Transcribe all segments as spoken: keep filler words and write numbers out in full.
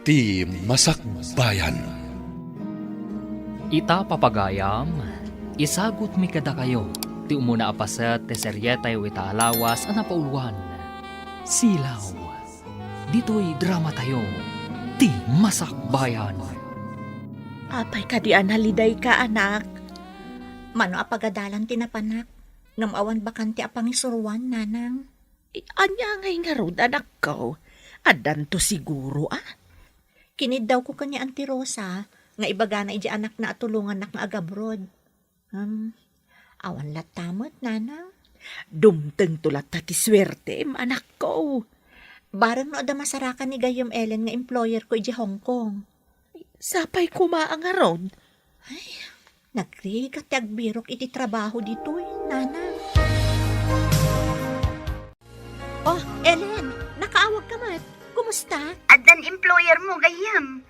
Ti Masakbayan. Ita, papagayam, isagutmi kadakayo ti umuna a paset ti serietayo ita a lawas a napauluan, Silaw. Ditoy dramatayo, Ti Masakbayan. Apay kadi a nalidayka, anak? Mano a pagadalan ti napanak, ngem awan bakante a pangisuroan, nanang? Ania ngay ngarud, anakko? Addanto siguro, a? Kiniddawko ken ni Auntie Rosa nga ibagana idiay anakna a tulongannak nga agabroad. Hmm, awan latta met, nanang. Dumtengto latta ti suertem, anakko. Bareng no adda masarakan ni gayyem Ellen nga employerko idiay Hong Kong. Sapay koma a ngarud. Ay, nagrigat ti agbirok iti trabaho ditoy, nanang. Oh, Ellen, nakaawagka met. Kumusta? Addan employer mo, gayyem.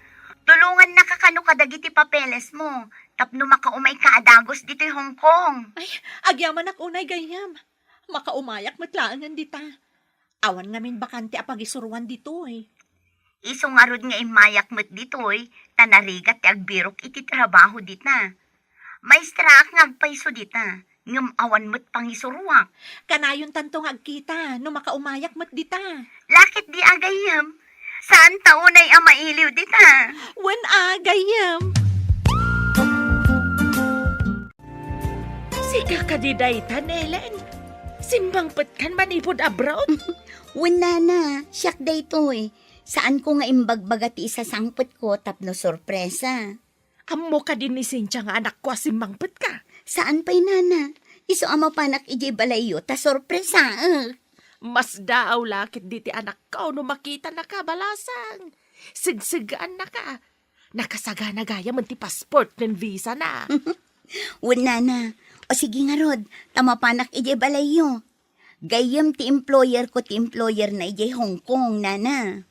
Tulongannaka kano kadagiti papeles mo, tapno makaumayka a dagus ditoy Hong Kong. Ay, agyamanak unay, gayyem. Makaumayak met laengen dita. Awan ngamin bakante a pagisuroan ditoy. Isu ngarud nga immayak met ditoy, ta narigat ti agbirok iti trabaho dita. Maestraak nga agpayso dita, ngem awan met pangisuroak. Kanayontanto nga agkita no makaumayak met dita. Lakit di a gayyem? Saan ta unay a mailiw dita? Wen a, gayyem. Sika kadi dayta, Ellen? Simmangpetkan manipud abroad? Wen, nana, siak daytoy. Saanko nga imbagbaga ti isasangpetko tapno sorpresa. Ammo kadi ni Cynthia nga anakko a simmangpetka? Saan pay, nana. Isu a mapanak idiay balayyo ta sorpresaek. Masdaaw la ketdi ti anakko no makitanaka, balasang. Segsegaannaka. Nakasagana gayamen ti passport ken visa na. Wen, nana. O sige ngarud, ta mapanak idiay balayyo. Gayyem ti employer ko ti employer na idiay Hong Kong, nana.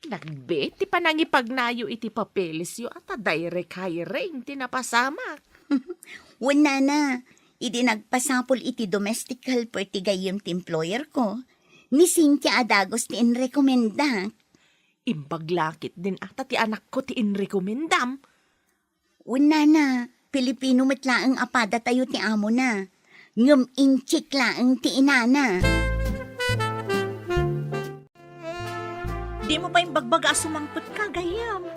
Nagbiit ti panangipagnayo iti papelesyo a ta direct hiring ti napasamak. Wen, nana, idi nagpasapul iti domestic helper ti gayyem ti employer ko, ni Cynthia a dagus ti inrekomendak. Imbag laketdin a ta ti anakko ti inrekomendam. Wen, nana, Pilipino met laeng a padatayo ti amona, ngem Intsik laeng ti inana. Dimo pay imbagbaga a sumangpetka, gayyem.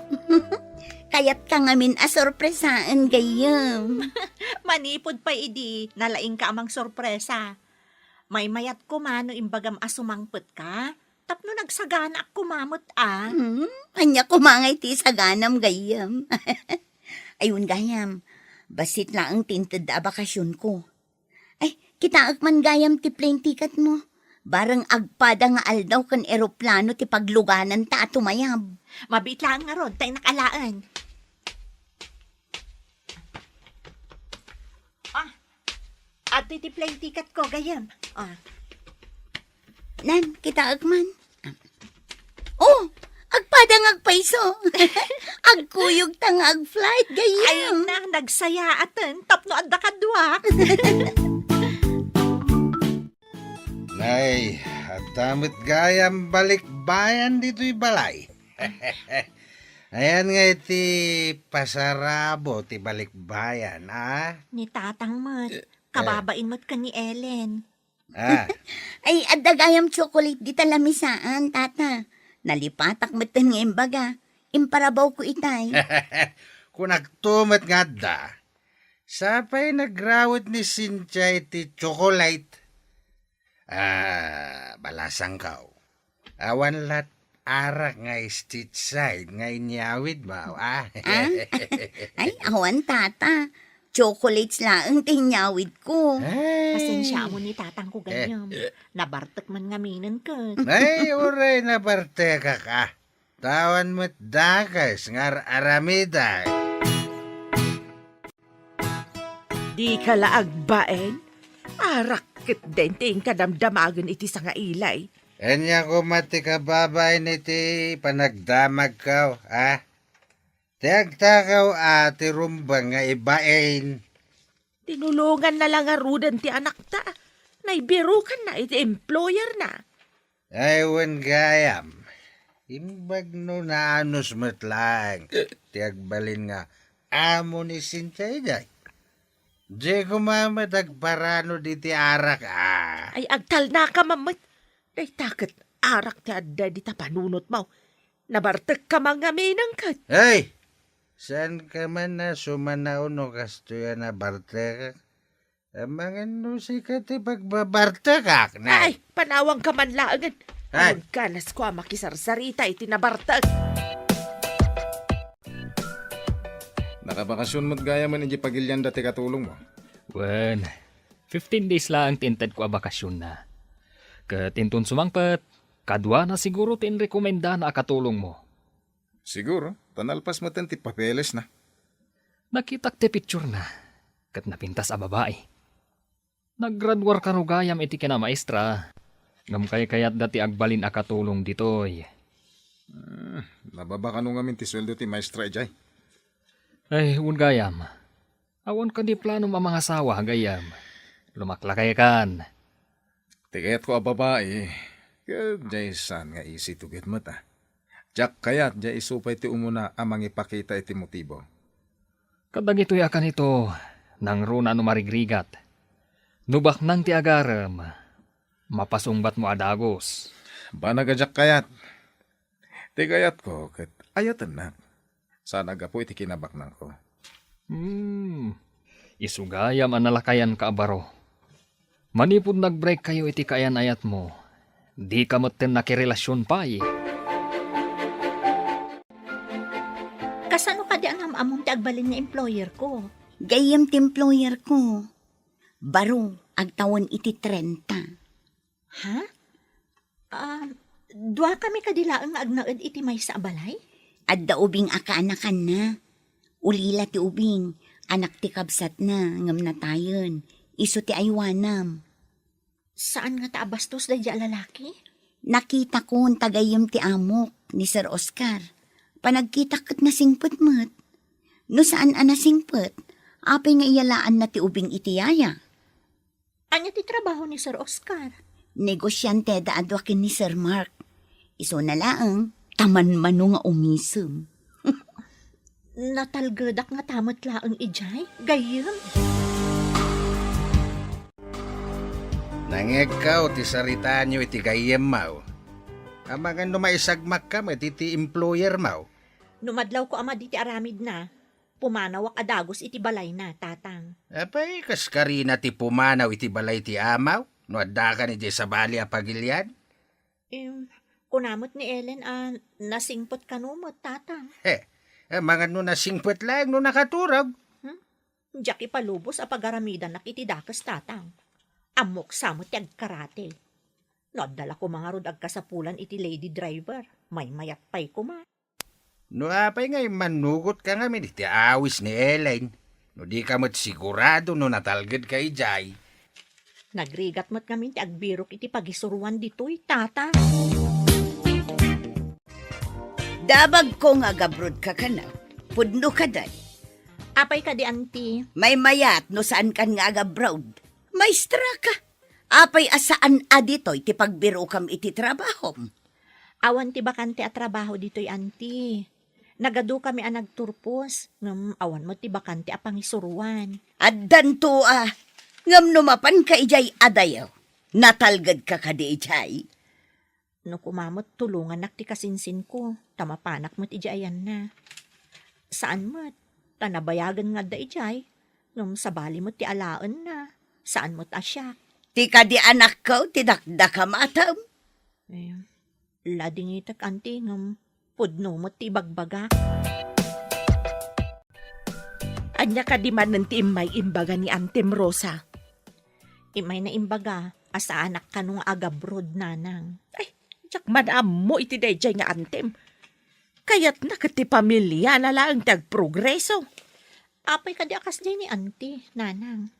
Kayatka ngamin a sorpresaen, gayyem. Manipud pay idi, nalaingka a mangsorpresa. Maymayat koma no imbagam a sumangpetka, tapno nagsaganaak koma met a. Hmm, ania koma ngay ti isaganam, gayyem? Ay, wen, gayam, bassit laeng ti intedda a bakasionko. Ay, kitaek man, gayam, ti plane ticket mo. Bareng agpada nga aldaw ken eroplano ti paglugananta a tumayab. Mabiit laeng ngarud, ta innak alaen. Ah, adtoy ti plane ticket ko, gayyem. Ah. Nan, kitaek man. Oh, agpada nga agpayso. Agkuyogta nga agflight, gayyem. Ay na, nagsayaaten tapno adda kaduak. Nay, adda met gayam balikbayan ditoy balay. Ayan nga iti pasarabo ti balikbayan, a? Ni tatang met. Eh, eh. Kababain met ken ni Ellen. Ah. Ay, adda gayam chocolate dita lamisaan, tata. Nalipatak metten nga imbaga. Imparabawko itay. Kunakto met nga adda. Sapay nagrawet ni Cynthia iti chocolate. Ah, balasangko. Awan lat arak nga street side nga inyawid mo, ah? Ah? Ay, awan, tata. Chocolates laeng ti inyawid ko. Ay. Pasensiamo ni tatang ko, gayyem. Eh, eh. Nabartek man ngaminen ket. Ay, uray nabartekak, ah. Tawan met dakes nga ar-aramidek. Dika la agbain? Arak ketdin ti inka damdamagen iti sangailay. Ania koma ti kababain iti panagdamagko, a? Ti agtakaw a ti rumbeng nga ibain. Tinulonganna la ngaruden ti anakta. Naibirukanna iti employerna. Ay, wen gayam. Imbag no naanus met laeng ti agbalin nga amo ni Cynthia idiay. Diay koma met agparano diti arak, ah. Ay, agtalnaka man met. Dayta ket arak ti adda dita panunotmo. Nabartekka man ngamin ket. Hey! Saanka man a sumanaw no kastoy a nabartekak? Amangan no sika ti pagbabartekak, nay. Ay, panawangka man laengen. Ay. Agkanasko a makisarsarita iti nabartek. Nakabakasyon met gayam idiay pagilianda ti katulongmo? Wen, fifteen days laeng ti intedko a bakasionna. Ket inton sumangpet, kaduana siguro ti inrekomendana a katulongmo. Siguro, ta nalpas metten ti papelesna. Nakitak ti picturena, ket napintas a babai. Naggraduar kano gayam iti kinamaestra, ngem kaykayatda ti agbalin a katulong ditoy. Hmm, nababa kano ngamin ti sueldo ti maestra idiay? Ay, wen gayam. Awan kadi planom a mangasawa, gayyem? Lumaklakaykan. Ti kayatko a babai, ket diay saan nga isituget met, a. Diak kayat diay isu pay ti umuna a mangipakita iti motibo. Kadagitoy a kanito, nangruna no marigrigat. No baknang ti agarem, mapasungbatmo a dagus. Banag a diak kayat. Ti kayatko ket ayatennak. Saan a gapu iti kinabaknangko. Hmm. Isu gayam a nalakayanka a baro. Manipud nag-break kayo iti kaayan-ayatmo, dika metten nakirelasion pay. Kasano kadi a nam-ammom ti agbalin nga employer ko? Gayyem ti employer ko. Baro, agtawen iti trenta. Ha? Ah, duakami kadi laeng nga agnaed iti maysa a balay? Adda ubing a kaanakanna. Ulila ti ubing, anak ti kabsatna, ngem natayen. Isu ti aywanam. Saan ngata a bastos daydi a lalaki? Nakitakon ta gayyem ti amok, ni Sir Oscar. Panagkitak ket nasingpet met. No saan a nasingpet, apay nga iyalaanna ti ubing iti yaya? Ania ti trabaho ni Sir Oscar? Negosianteda a dua ken ni Sir Mark. Isuna laeng, ta manmano nga umisem. Natalgedak ngata met laeng idiay, gayyem. Nangngegko ti saritaanyo iti gayyemmo. Amangan no maisagmakka met iti employermo. No madlawko a madi ti aramidna, pumanawak a dagus iti balayna, Tatang. Apay, kas karina ti pumanaw iti balay ti amaw, no addakan idiay sabali a pagilian? Em, kuna met ni Ellen a nasingpet kano met, Tatang. He, amangan no nasingpet laeng no nakaturog. Hmm? Diak ipalubos a pagaramidannak iti dakes, Tatang. Ammok sa met ti agkarate. No adda la koma ngarud agkasapulan iti lady driver, maymayat pay koma. No apay nga immannugotka ngamin iti awis ni Ellen, no dika met sigurado no natalgedka idiay. Nagrigat met ngamin ti agbirok iti pagisuroan ditoy, Tatang. Dabagko nga agabrodka kano. Pudno kadi. Apay kadi, Auntie? Maymayat no saankan nga agabroad. Maestra ka. Apay a saan a ditoy ti pagbirokam iti trabahom? Awan ti bakante a trabaho ditoy, Auntie. Nagadukami a nagturpos, ngem awan met ti bakante a pangisuroan. Addanto a, ngem no mapanka idiay adayo, natalgedka kadi idiay? No koma met tulongannak ti kasinsinko, ta mapanak met idiay ayanna. Saan met, ta nabayagen nga adda idiay, ngem sabali met ti alaenna, saan met a siak. Ti kadi anakko ti dakdakam, atam? Eh, ladingitek, Auntie, ngem pudno met ti ibagbagak. Ania kadi manen ti immay imbaga ni Antem Rosa? Immay na imbaga a saanak kano nga agabroad, Nanang. Ay, diak man ammo iti daydiay nga Antem. Kayatna ket ti pamiliana laeng ti agprogreso. Apay kadi a kasdiay ni Auntie, Nanang?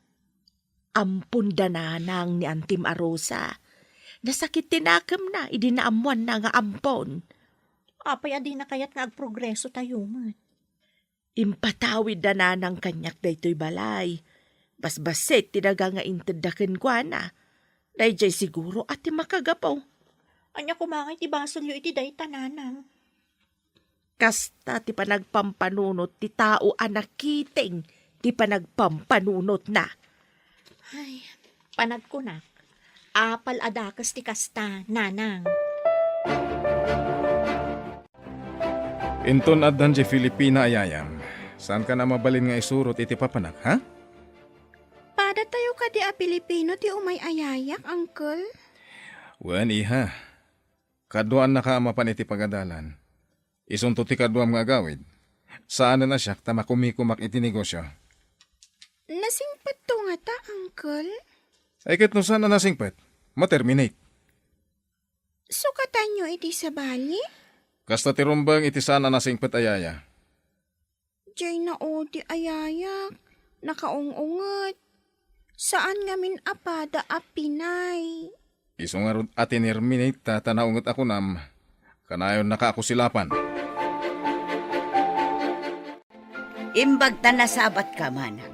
Ampon da Nanang ni Antem a Rosa. Nasakit ti nakemna idi naammoanna nga ampon. Apay a dina kayat nga agprogreso tayo met? Impatawid da Nanang kaniak daytoy balay. Basbassit ti daga nga intedda kenkuana. Daydiay siguro a ti makagapu. Ania koma ngay ti basolyo iti dayta, nanang? Kasta ti panagpampanunot ti tao a nakiting ti panagpampanunotna. Ay, panagkunak, apal a dakes ti kasta, nanang. Inton addan diay Filipina a yayam, saankan a mabalin nga isurot iti papanak, ha? Padatayo kadi a Pilipino ti umay a yayak, uncle? Wen, iha. Kaduaannaka a mapan iti pagadalan. Isunto ti kaduam nga agawid. Saanen a siak ta makumikumak iti negosio. Nasingpetto ngata, uncle? Ay, ket no saan a nasingpet, ma-terminate. Sukatanyo iti sabali? Kasta ti rumbeng iti saan a nasingpet a yaya. Diay naudi a yayak, nakaung-unget. Saan ngamin a pada a pinay. Isu ngarud a tinirminate ta, ta naunget a kunam, kanayonnaka a kusilapan. Imbag ta nasabatka, manang.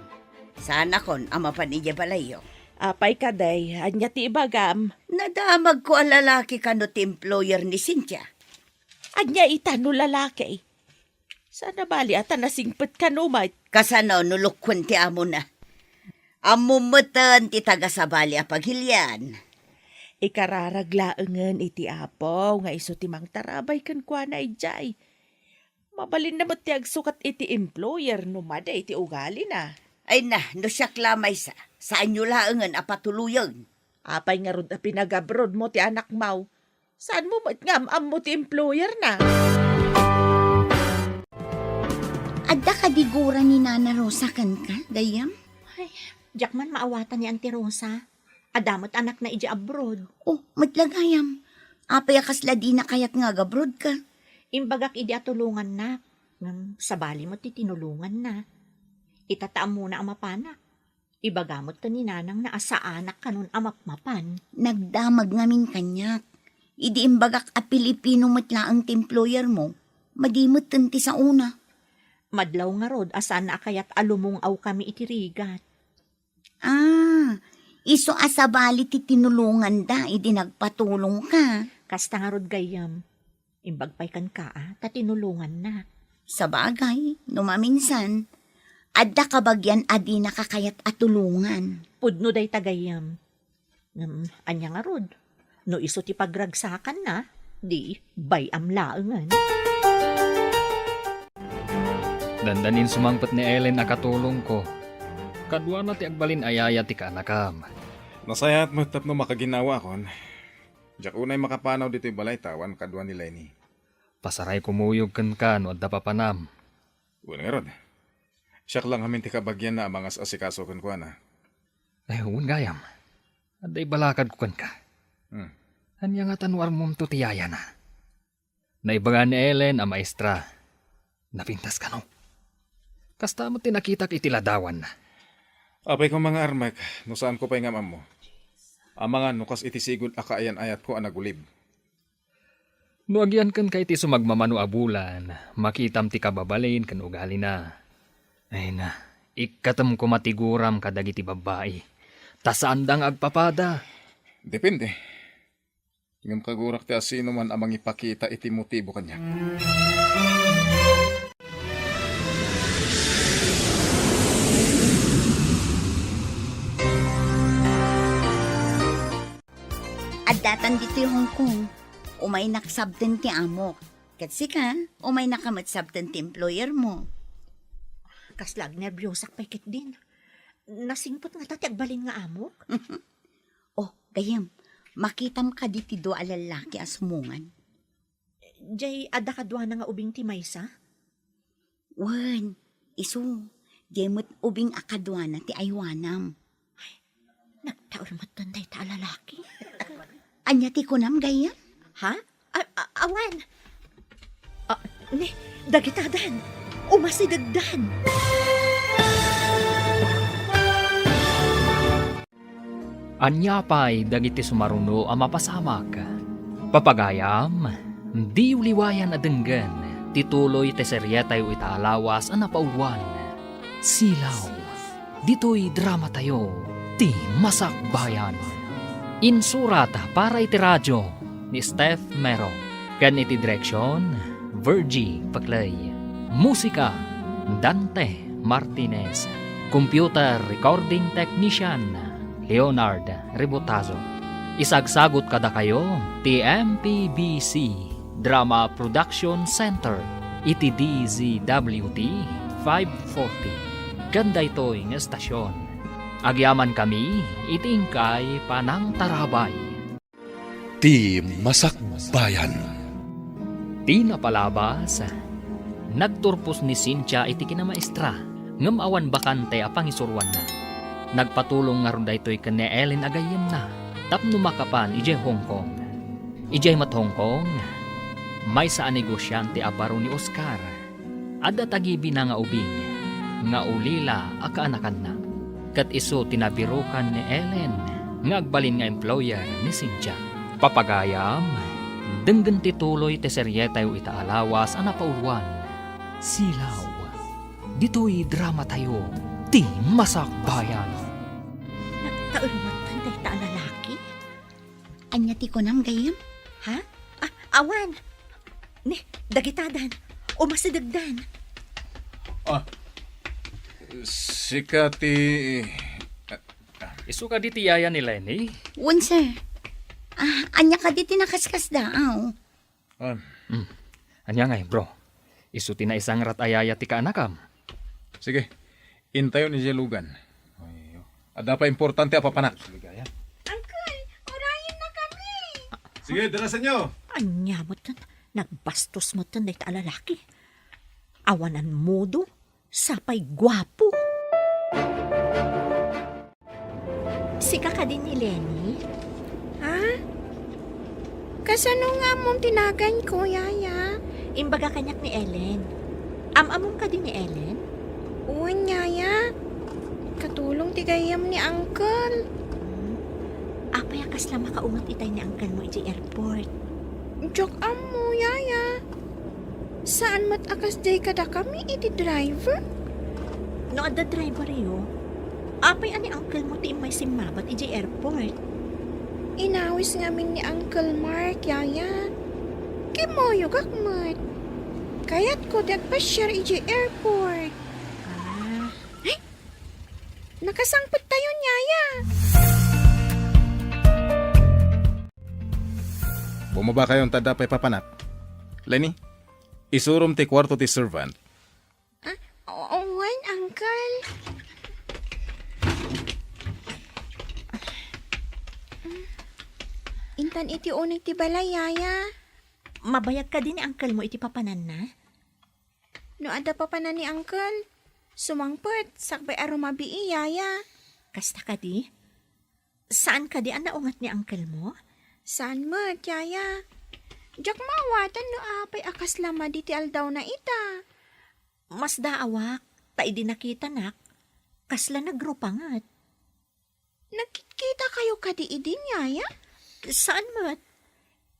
Saanakon a mapan idiay balayyo. Apay kadi, ania ti ibagam? Nadamagko a lalaki kano ti employer ni Cynthia. Ania ita no lalaki? Saan a bali a ta nasingpet kano met. Kasano no lukuen ti amona? Ammom metten ti taga sabali a pagilian. Ikararag laengen iti Apo nga isu ti mangtarabay kenkuana idiay. Mabalinna met ti agsukat iti employer no madi iti ugalina. Ay na, no siak la maysa, saanyo laengen a patuloyen. Apay ngarud a pinag-abroad mo ti anakmo? Saan mo met nga am-ammo ti employer na? Adda kadi gura ni Nana Rosa kenka, gayyem? Ay, diak man maawatan ni Auntie Rosa. Adda met anakna idiay abroad. Oh, met la gayyem. Apay a kasla dina kayat nga agabroad ka? Imbagak idi a tulongannak. Ngem sabali met ti tinulonganna. Ita ta ammona a mapanak. Ibaga met ken ni nanangna a saanak kanon a mapmapan. Nagdamag ngamin kaniak. Idi imbagak a Pilipino met laeng ti employer mo, madi metten ti saona. Madlaw ngarud a saan a kayat a lumung-awkami iti rigat. Ah, isu a sabali ti tinulonganda idi nagpatulongka. Kasta ngarud gayyem. Imbag pay kenka a ta tinulongannak. Sabagay, no maminsan, adda kabagian a dinaka kayat a tulongan. Pudno dayta gayyem. Ngem, ania ngarud? No isu ti pagragsakanna, di bay-am laengen. Dandanin sumangpet ni Ellen a katulongko. Kaduana ti agbalin a yaya ti kaanakam. Nasayaat met tapno makaginnawaakon. Diak unay makapanaw ditoy balayta awan kadua ni Lenny. Pasaray kumuyog kenka no adda papanam. Wen ngarud. Siak la ngamin ti kabagianna a mangas-asikaso kenkuana. Ay, wen gayam. Adda ibalakadko kenka. Hmm. Ania ngata no ammomto ti yayana? Naibaga ni Ellen a maestra. Napintas kano? Kasta met ti nakitak iti ladawanna. Apay koma nga armek no saanko pay nga am-ammo. Amangan no kas iti sigud a kaayan-ayatko a nagulib. No agyan kenka iti sumagmamano a bulan, makitam ti kababalin ken ugalina. Ay na, ikkatem koma ti guram kadagiti babbai, ta saanda nga agpapada. Depende. Ngem kagurak ti asinoman a mangipakita iti motibo kaniak. Addatan ditoy Hong Kong. Umaynak sabten ti amok. Ket sika, umaynaka met sabten ti employer mo. Kasla agnerbiosak pay ketdin. Nasingpet ngata ti agbalin nga amok? Oh, gayyem, makitam kadi ti dua a lallaki a sumungan? Jay, adda kaduana nga ubing ti maysa? Wen, isu, jay met ubing a kaduana ti aywanam. Nagtaul met dayta a lalaki. Ania ti kunam, gayyem? Ha? A-, a-, awan. Ah, ni, dagitadan. Umasidegdan. Ania pay dagiti sumaruno a mapasamak? Papagayam, diyo liwayan a denggen ti tuloy ti serietayo ita a lawas a napauluan, Silaw. Ditoy dramatayo, ti Masakbayan. Insurat para iti radio, ni Steph Mero. Ken iti direksyon, Virgie Paclay. Musika, Dante Martinez. Computer recording technician, Leonard Rebotazo. Isagsagut kadakayo ti M P B C Drama Production Center iti D Z W T five forty. Ken daytoy nga estasyon, agyamankami iti inkay panangtarabay. Ti Masakbayan. Ti napalabas, nagturpos ni Cynthia iti kinamaestra, ngem awan bakante a pangisuroanna. Nagpatulong ngarud daytoy ken ni Ellen a gayyemna tapno makapan idiay Hong Kong. Idiay met Hong Kong, maysa a negosiante a baro ni Oscar. Adda tagibina nga ubing nga ulila a kaanakanna. Ket isu ti nabirukan ni Ellen nga agbalin nga employer ni Cynthia. Papagayam, denggen ti tuloy ti serietayo ita a lawas a napauluan, Silaw. Ditoy dramatayo, Ti Masakbayan. Nagtaermatan dayta a lalaki? Ania ti kunam, gayyem? Ha? Ah, awan. Ni, dagitadan. Umasidegdan. Ah, sika ti... Isu kadi ti yaya ni Lenny? Wen, sir. Ah, ania kadi ti nakaskasdaaw? Ah. Hmm. Ania ngay, bro? Isu ti naisangrat a yaya ti kaanakam? Sige. Intayon idiay lugan. Adda pay importante a papanak. Uncle, urayenna kami. Sige, darasanyo. Ania met, nagbastos met dayta a lalaki. Awanan modo, sapay guapo. Sika kadi ni Lenny? Ha? Kasano nga ammom ti naganko, yaya? Imbaga kaniak ni Ellen. Am-amom kadi ni Ellen? Wen, yaya. Katulong ti gayyem ni uncle. Hmm. Apay a kasla makaunget itay ni uncle mo idiay airport? Diak ammo, yaya. Saan met a kasdiay kadakami iti driver? No adda driveryo, apay a ni uncle mo ti immay simmabat idiay airport? Inawis ngamin ni Uncle Mark, yaya. Kimmuyogak met. Kayatko ti agpasiar idiay airport. Ah. Ay! Nakasangpettayon, yaya. Bumabakayon ta adda pay papanak. Lenny, isurom ti kuarto ti servant. Ah, o-, wen, uncle. Intan iti uneg ti balay, yaya. Mabayag kadi ni uncle mo iti papananna? No adda papanan ni uncle, sumangpet, sakbay a rumabii, yaya. Kasta kadi? Saan kadi a naunget ni uncle mo? Saan met, yaya. Diak maawatan no apay a kasla madi ti aldawna ita. Masdaawak, ta idi nakitanak, kasla nagrupanget. Nagkitkitakayo kadi idin, yaya? Saan met?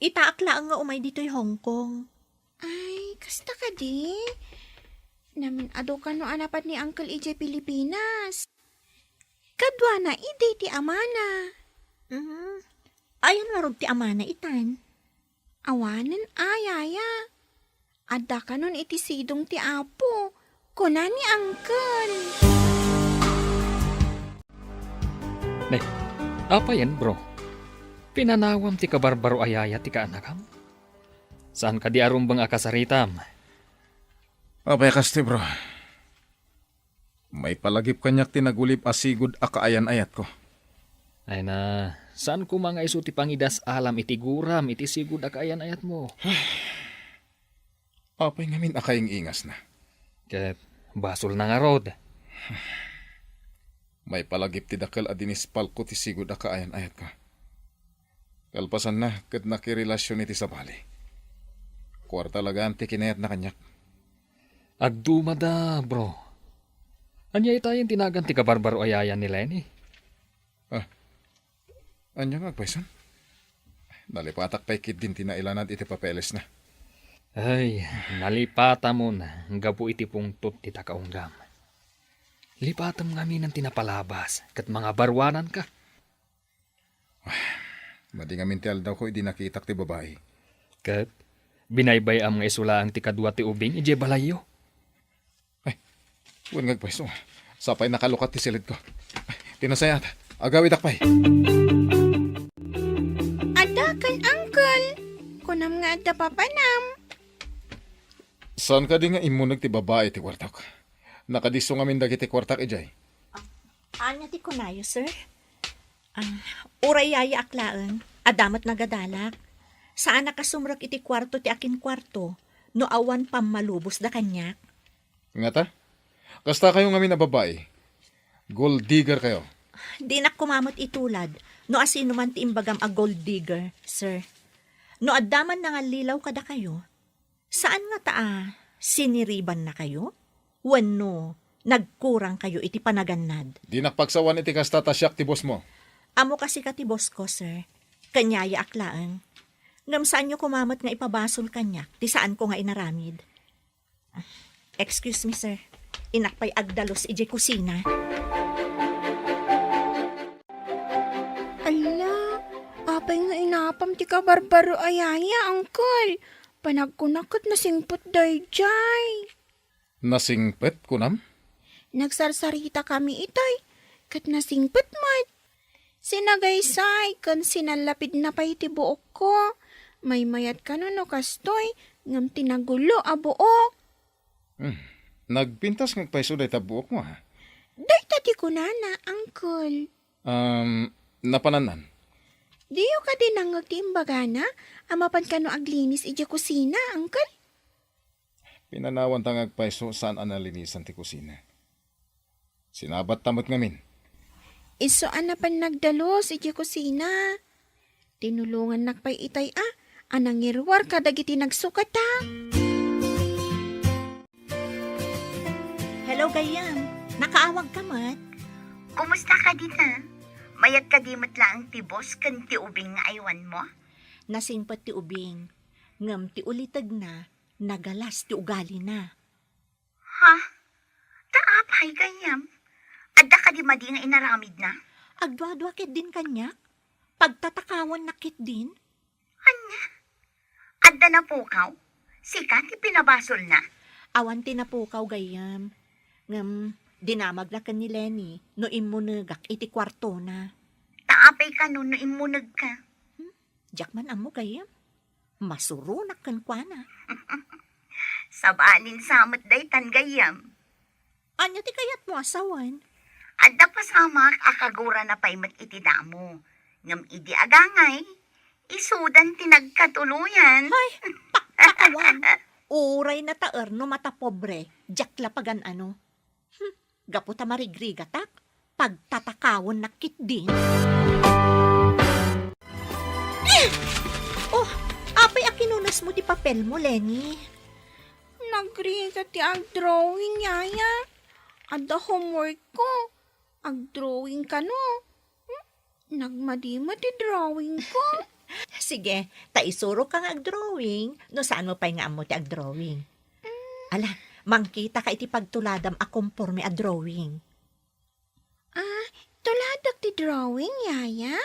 Itaak laeng nga umay ditoy Hong Kong. Ay, kasta kadi? Namin-adu kano a napan ni uncle idiay Pilipinas. Kaduana idi ti amana. Mhm. Ayan ngarud ti amana itan? Awanen a, yaya. Adda kanon iti sidong ti Apo, kuna ni uncle. Ne, apayen, bro? Pinanawam ti kabarbaro a yaya ti kaanakam? Saan kadi a rumbeng a kasaritam? Apay a kasta, bro? Maipalagip kaniak ti nagulib a sigud a kaayan-ayatko. Ay na, saan koma nga isu ti pangidas-alam iti guram iti sigud a kaayan-ayatmo? Apay ngamin a kaing-ingasna? Ket basolna ngarud. Maipalagip ti dakel a dinispalko ti sigud a kaayan-ayatko. Kalpasanna, ket nakirelasion iti sabali. Kuarta laeng ti kinayatna kaniak. Agdumada, bro. Ania itayen ti nagan ti kabarbaro a yaya ni Lenny? Ah, ania nga agpayson? Nalipatak pay ketdin ti nailanad iti papelesna. Ay, nalipatamon gapu iti pungtot ti takaunggam. Lipatem ngaminen ti napalabas ket mangabaruananka. Madi ngamin ti aldawko idi nakitak ti babai. Ket binaybay-am nga isu laeng ti kadua ti ubing idiay balayyo. Ay, wen nga agpayso. Sapay nakalukat ti silidko. Ay, ti nasayaat. Agawidak pay. Adda ken, uncle. Kunam nga adda papanam. Saan kadi nga immuneg ti babai ti kuartok? Nakadisso ngamin dagiti kuartak idiay. Ania ti kunayo, sir? Ah, uray yayaak laeng, adda met nagadalak. Saanak a sumrek iti kuarto ti akinkuarto no awan pammalubosda kaniak. Ngata? Kasta kayo ngamin a babai? Gold digger kayo? Dinak koma met itulad no asino man ti imbagam a gold digger, sir. No adda man nangallilaw kadakayo, saan ngata a siniribannakayo? Wenno nagkurangkayo iti panagannad? Dinak pagsawan iti kasta ta siak ti bossmo. Ammo kasika ti bossko, sir. Ken yayaak laeng. Ngem saanyo koma met nga ipabasol kaniak ti saanko nga inaramid. Excuse me, sir. Innak pay agdalus idiay kusina. Ala, apay nga inapam ti kabarbaro a yaya, uncle? Panagkunak ket nasingpet daydiay. Nasingpet, kunam? Nagsarsaritakami itay, ket nasingpet met. Sinagaysay ken sinallapidna pay ti buokko. Maymayat kano no kastoy, ngem ti nagulo a buok. Hmm. Nagpintas nga agpayso dayta buokmo, ha? Dayta ti kunana, uncle. Um, napanannan? Diyo kadi nangngeg ti imbagana a mapan kano aglinis idiay kusina, uncle? Pinanawanta nga agpayso saan a nalinisan ti kusina. Sinabatta met ngamin. Isu a napan nagdalus idiay kusina. Tinulongannak pay itay a, a nangiruar kadagiti nagsukata. Hello, gayyem. Nakaawag ka met? Kumusta ka dita? Mayat kadi met laeng ti boss ken ti ubing nga aywanmo? Nasingpet ti ubing, ngem ti ulitegna, nagalas ti ugalina. Ha? Ta apay, gayyem? Adda kadi madi nga inaramidna? Agduadua ketdin kaniak. Pagtatakawannak ketdin. Ania? Adda napukaw? Sika ti pinabasolna? Awan ti napukaw, gayyem. Ngem, dinamagna ken ni Lenny no immunegak iti kuartona. Ta apay kano no immunegka? Hmm? Diak man ammo, gayyem. Masuronak kenkuana. Sabalin sa met daytan, gayyem. Ania ti kayatmo a sawen? Adda pasamak a kagurana pay met iti damo. Ngem idi agangay, isudan ti nagkatuloyan. Ay, pakpakawan. Uray nataer no matapobre, diak la pagan-ano. Hmm, gapu ta marigrigatak, pagtatakawannak ketdin. Eh! Oh, apay a kinunesmo ti papelmo, Lenny? Nagrigat ti agdrawing, yaya. Adda homework ko. Agdrawing kano. Hmm? Nagmadi met ti drawing ko. Sige, ta isuroka nga agdrawing, no saanmo pay nga ammo ti agdrawing. Mm. Ala, mangkitaka iti pagtuladam a komporme a drawing. Ah, tuladak ti drawing, yaya?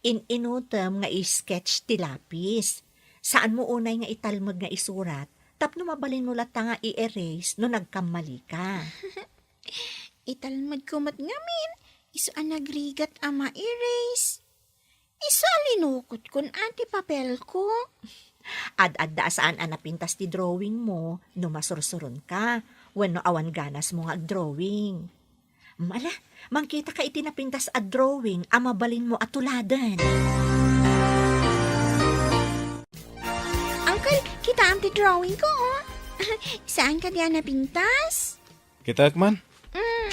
In-inutem nga i-sketch ti lapis. Saanmo unay nga italmed nga isurat, tapno mabalinmo latta nga i-erase no nagkammalika. Italmedko met ngamin, isu a nagrigat a ma-erase. Isu a linukotkon a ti papelko. Ad-adda a saan a napintas ti drawingmo no masursuronka, wenno awan ganasmo nga agdrawing. Mm, ala, mangkitaka iti napintas a drawing a mabalinmo a tuladen. Uncle, kitaem ti drawingko, oh. Saan kadi a napintas? Kitaek man. Mm.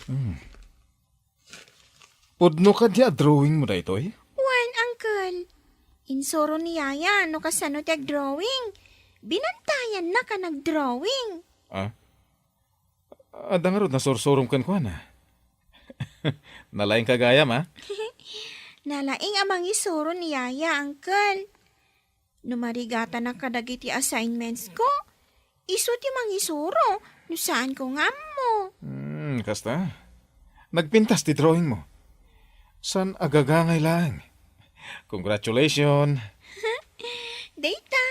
Hmm. Pudno kadi a drawingmo daytoy? Wen, uncle. Insuro ni yaya no kasano ti agdrawing. Binantayannaka nagdrawing. Ah? Adda ngarud nasursurom kenkuana. Nalaingka gayam, a? Nalaing a mangisuro ni yaya, uncle. No marigatanak kadagiti assignmentsko, isu ti mangisuro no saanko nga ammo. Hmm, kasta. Nagpintas ti drawingmo. Saan a gagangay laeng? Congratulations! Dayta,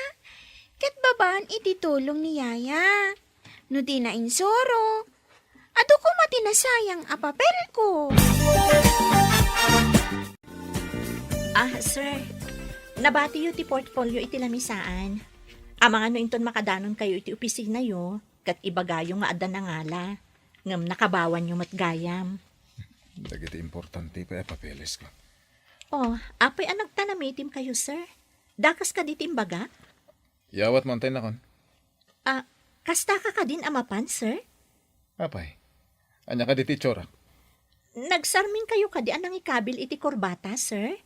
ket babaan iti tulong ni Yaya. No dina insuro, adu koma ti nasayang a papelko. Ah, sir, nabatiyo ti portfolio iti lamisaan. Amangan no inton makadanonkayo iti opisinayo, ket ibagayo nga adda nangala. Ngem nakabawanyo met gayam. Dagiti importante pay a papeles ko. Oh, apay a nagtanamitim kayo, sir? Dakas kadi ti imbaga? Yawat mo, antay nakon. Ah, kasta ka kadin a mapan, sir? Apay, ania kadi ti itsurak? Nagsarming kayo kadi a nangikabil iti kurbata, sir?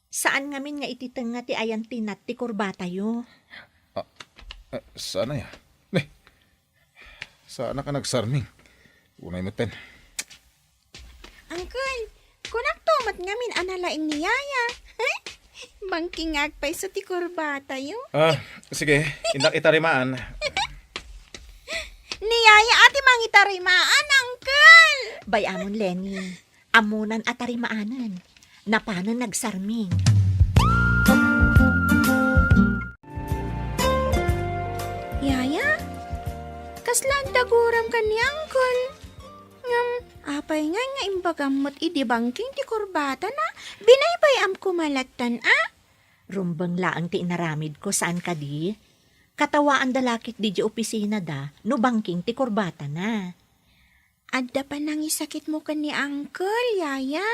Saan ngamin nga iti tengnga ti ayantinat ti kurbatayo? Ah, eh, saan aya? Ne, saan ka nagsarming? Unay metten. Uncle, kunakto met ngamin a nalaing ni Yaya. Bangking nga agpayso ti kurbatayo. Ah, sige, innak itarimaan. Ni Yaya a ti mangitarimaan, Uncle! Bay-amon, Lenny. Ammonan a tarimaanen. Napanen nagsarming. Yaya, kasla adda guram ken ni Uncle? Ngem, apay ngay nga imbagam met idi bangking ti kurbatana? Binaybay-am koma lattan a? Rumbeng laeng ti inaramidko, saan kadi? Katawaanda la ketdi diay opisinada no bangking ti kurbatana. Adda panangisakitmo ken ni Uncle, Yaya.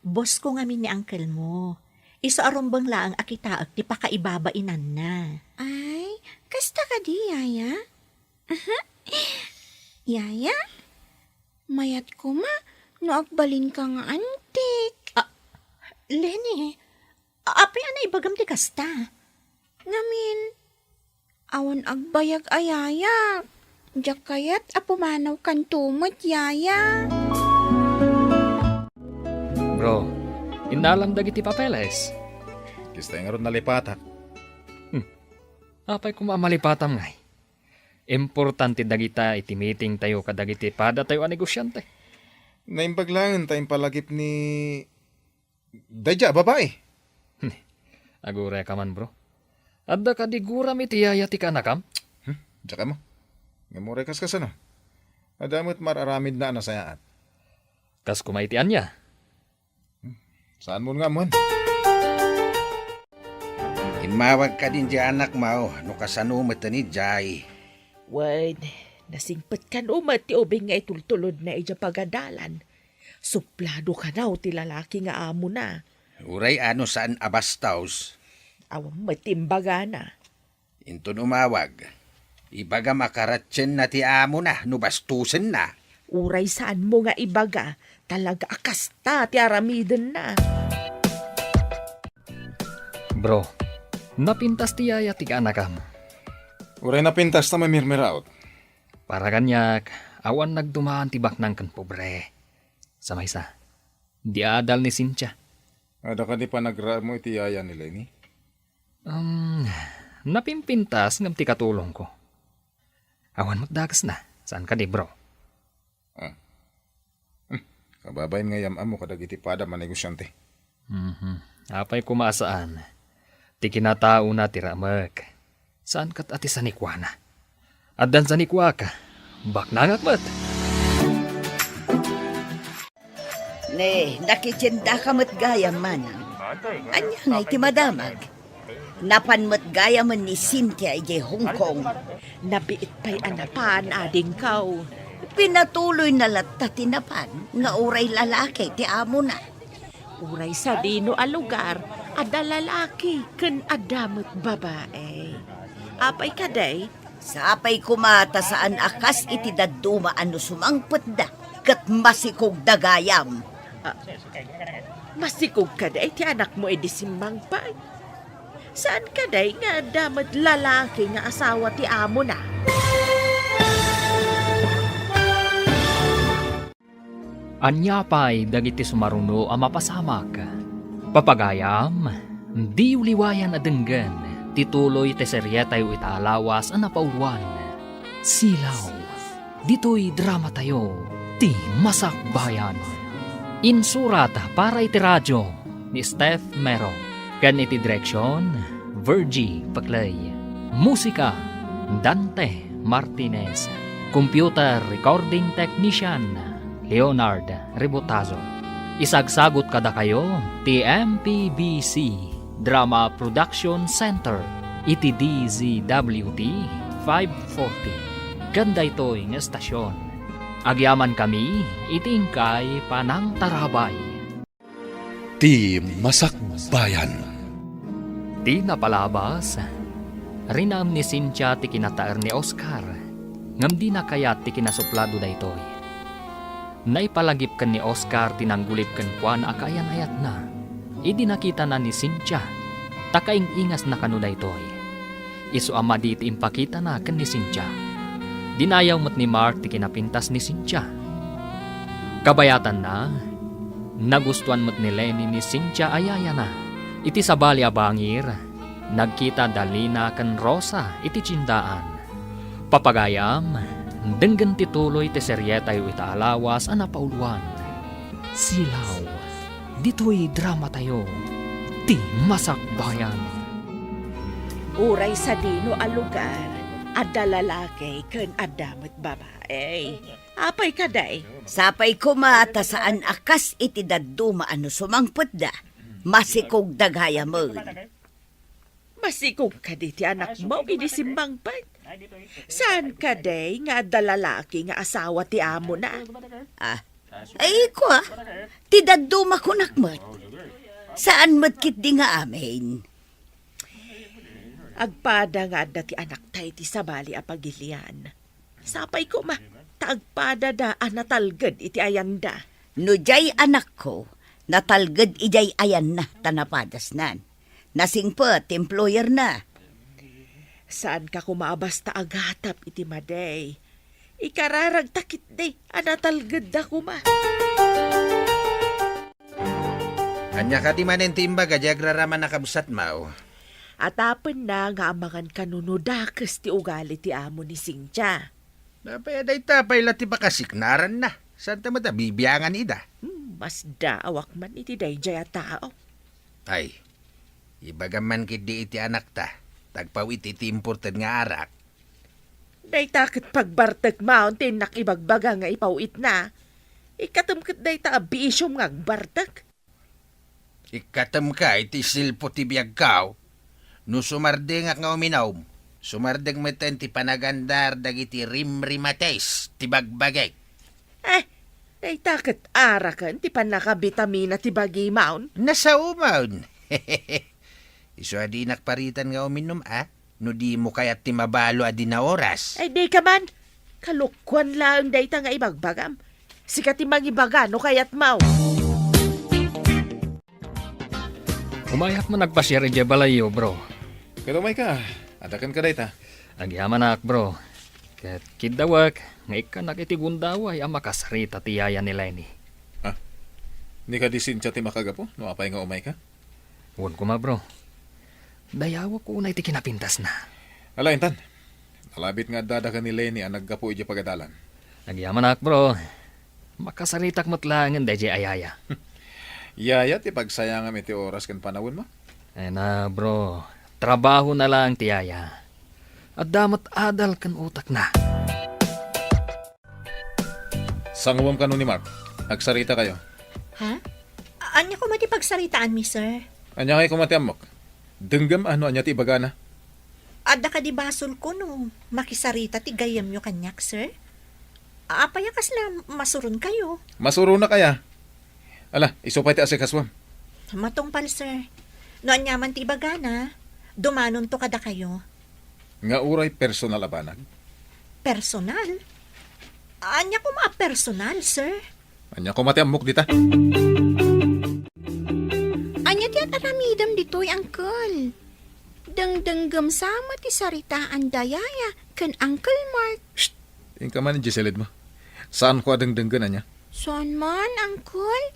Bossko ngamin ni Uncle mo. Isu a rumbeng laeng a kitaek ti pakaibabainanna. Ay, kasta kadi, Yaya? Yaya, mayat koma no agbalinka nga antik. Ah, Lenny, apay a naibagam ti kasta? Ngamin, awan agbayag a Yaya. Diak kayat a pumanawkanto met, Yaya. Bro, innalam dagiti papeles. Kasta ngarud nalipatak. Hmm. Apay koma a malipatam ngay? Importante dagita iti meetingtayo kadagiti padatayo a negosiante. Naimbag laeng ta impalagip ni daydiay a babai. Aguray ka man, bro. Adda kadi guram iti yaya ti kaanakam? Hmm? Diak ammo. Ngem uray kas kasano? Adda met mar-aramidna a nasayaat. Kas koma iti ania? Hmm? Saanmon nga ammoen? Immawag kadin diay anakmo no kasano met idiay. Wen, nasingpet kano met ti ubing nga itultulodna idiay pagadalan. Suplado kano ti lalaki nga amona. Uray a no saan a bastos. Awan met imbagana. Inton umawag, ibagam a karatienna ti amona no bastosenna. Uray saanmo nga ibaga, talaga a kasta ti aramidenna. Bro, napintas ti yaya ti kaanakam. Uray napintas ta mamirmiraot. Para kaniak, awan nagdumaan ti baknang ken pobre. Sa maysa, di adal ni Cynthia. Adda kadi panagraem iti yaya ni Lenny? Um, napimpintas ngem ti katulongko. Awan met dakesna, saan kadi, bro? Ah. Hmm. Kababain nga yam-ammo kadagiti padam a negosiante. Mhm. Apay koma a saan? Ti kinataona ti raemek. Saan ket a ti sanikuana. Addan sanikuak, baknangak met. Ne, nakitiendaka met gayam, manang. Ania ngay ti madamag? Napan met gayamen ni Cynthia idiay Hong Kong. Nabiit pay a napan, adingko. Pinatuloyna latta ti napan nga uray lalaki ti amona. Uray sadino a lugar, adda lalaki ken adda met babae. Apay kadi? Sapay koma ta saan a kas iti dadduma a no sumangpetda ket masikogda gayam. Ah, masikog kadi ti anakmo idi simmangpet? Saan kadi nga adda met lalaki nga asawa ti amona? Ania pay dagiti sumaruno a mapasamak? Papagayam, diyo liwayan a denggen ti tuloy ti serietayo ita a lawas a napauloan, Silaw. Ditoy dramatayo, ti Masakbayan. Insurat para iti radio ni Steph Mero. Ken iti direksion, Virgie Paclay. Musika, Dante Martinez. Computer recording technician, Leonard Rebotazo. Isagsagot kadakayo ti M P B C Drama Production Center iti D Z W T five forty. Ken daytoy nga estasion, agyamankami iti inkay panangtarabay. Ti Masakbayan. Ti napalabas, rinaem ni Cynthia ti kinataer ni Oscar, ngem dina kayat ti kinasuplado daytoy. Naipalagip ken ni Oscar ti nanggulip kenkuana a kaayan-ayatna idi nakitana ni Cynthia, ta kaing-ingasna kano daytoy. Isu a madi ti impakitana ken ni Cynthia. Dinayaw met ni Mark ti kinapintas ni Cynthia. Kabayatanna, nagustuan met ni Lenny ni Cynthia a yayana. Iti sabali a bangir, nagkita da Lina ken Rosa iti tiendaan. Papagayam, denggen ti tuloy ti serietayo ita a lawas a napauloan. Silaw, ditoy dramatayo, Ti Masakbayan. Uray sadino a lugar, adda lalaki ken adda met babai. Apay kadi? Sapay koma ta saan a kas iti dadduma a no sumangpetda, masikogda gayamen. Masikog kadi ti anakmo idi simmangpet? Saan kadi nga adda lalaki nga asawa ti amona? Ah, ay, kua, ti dadduma kunak met. Saan met ketdi nga amin? Agpada nga adda ti anakta iti sabali a pagilian. Sapay koma, ta agpadada a natalged iti ayanda. No diay anakko, natalged idiay ayanna ta napadasnan. Nasingpet ti employerna. Saanka koma a basta agatap iti madi. Ikararagta ketdi a natalgedda koma. Ania kadi manen ti imbaga diay agraraman a kabsatmo? Atapenna nga amangan kano no dakes ti ugali ti amo ni Cynthia. Apay a dayta pay la ti pakasiknaranna. Saanta met a bibiangan ida? Hmm, masdaawak man iti daydiay a tao. Ay, ibagam man ketdi iti anakta, ta agpaw-it iti imported nga arak. Dayta ket pagbartek maon ti innak ibagbaga nga ipaw-itna. Ikkatem ket dayta a bisiom nga agbartek. Ikkatemka iti silpo ti biagko. No sumardengak nga uminom, sumardeng metten ti panagandar dagiti rimrimates ti bagbagik. Eh, dayta ket araken ti pannakabitamina ti bagimon. Nasaomon. Isu a dinak paritan nga uminom, a? No dimo kayat ti mabalo a dina oras. Ay, dika man. Kalokuan laeng dayta nga ibagbagam. Sika ti mangibaga no kayatmo. Umayak man agpasiar idiay balayyo, bro. Ket umayka, adda kenka dayta. Agyamanak, bro. Ket kiddawek nga ikkanak iti gundaway a makasarita ti yaya ni Lenny. Ah, ni kadi Cynthia ti makagapu no apay nga umayka? Wen koma, bro. Dayawek unay ti kinapintasna. Ala, intan. Nalabit nga addada ken ni Lenny a naggapu idiay pagadalan. Agyamanak, bro. Makasaritak met laengen daydiay a yaya. Yaya ti pagsayangam iti oras ken panawenmo? Ay na, bro. Trabahona laeng ti yaya. Adda met adal ken utekna. Sanguem kano ni Mark. Agsaritakayo. Ha? Ania koma ti pagsaritaanmi, sir? Ania ngay koma ti ammok? Denggem a no ania ti ibagana. Adda kadi basolko no makisarita ti gayyemyo kaniak, sir? Apay a kasla masuronkayo? Masuronak aya? Ala, isu pay ti asikasuem. Matungpal, sir. No aniaman ti ibagana, dumanonto kadakayo. Nga uray personal a banag? Personal? Ania koma a personal, sir? Ania koma ti ammok dita? Ania ti ar-aramidem ditoy, Uncle? Dengdenggem sama ti saritaan da Yaya ken Uncle Mark. Shh! Inka man idiay silidmo. Saanko a dengdenggen, ania? Saan man, Uncle.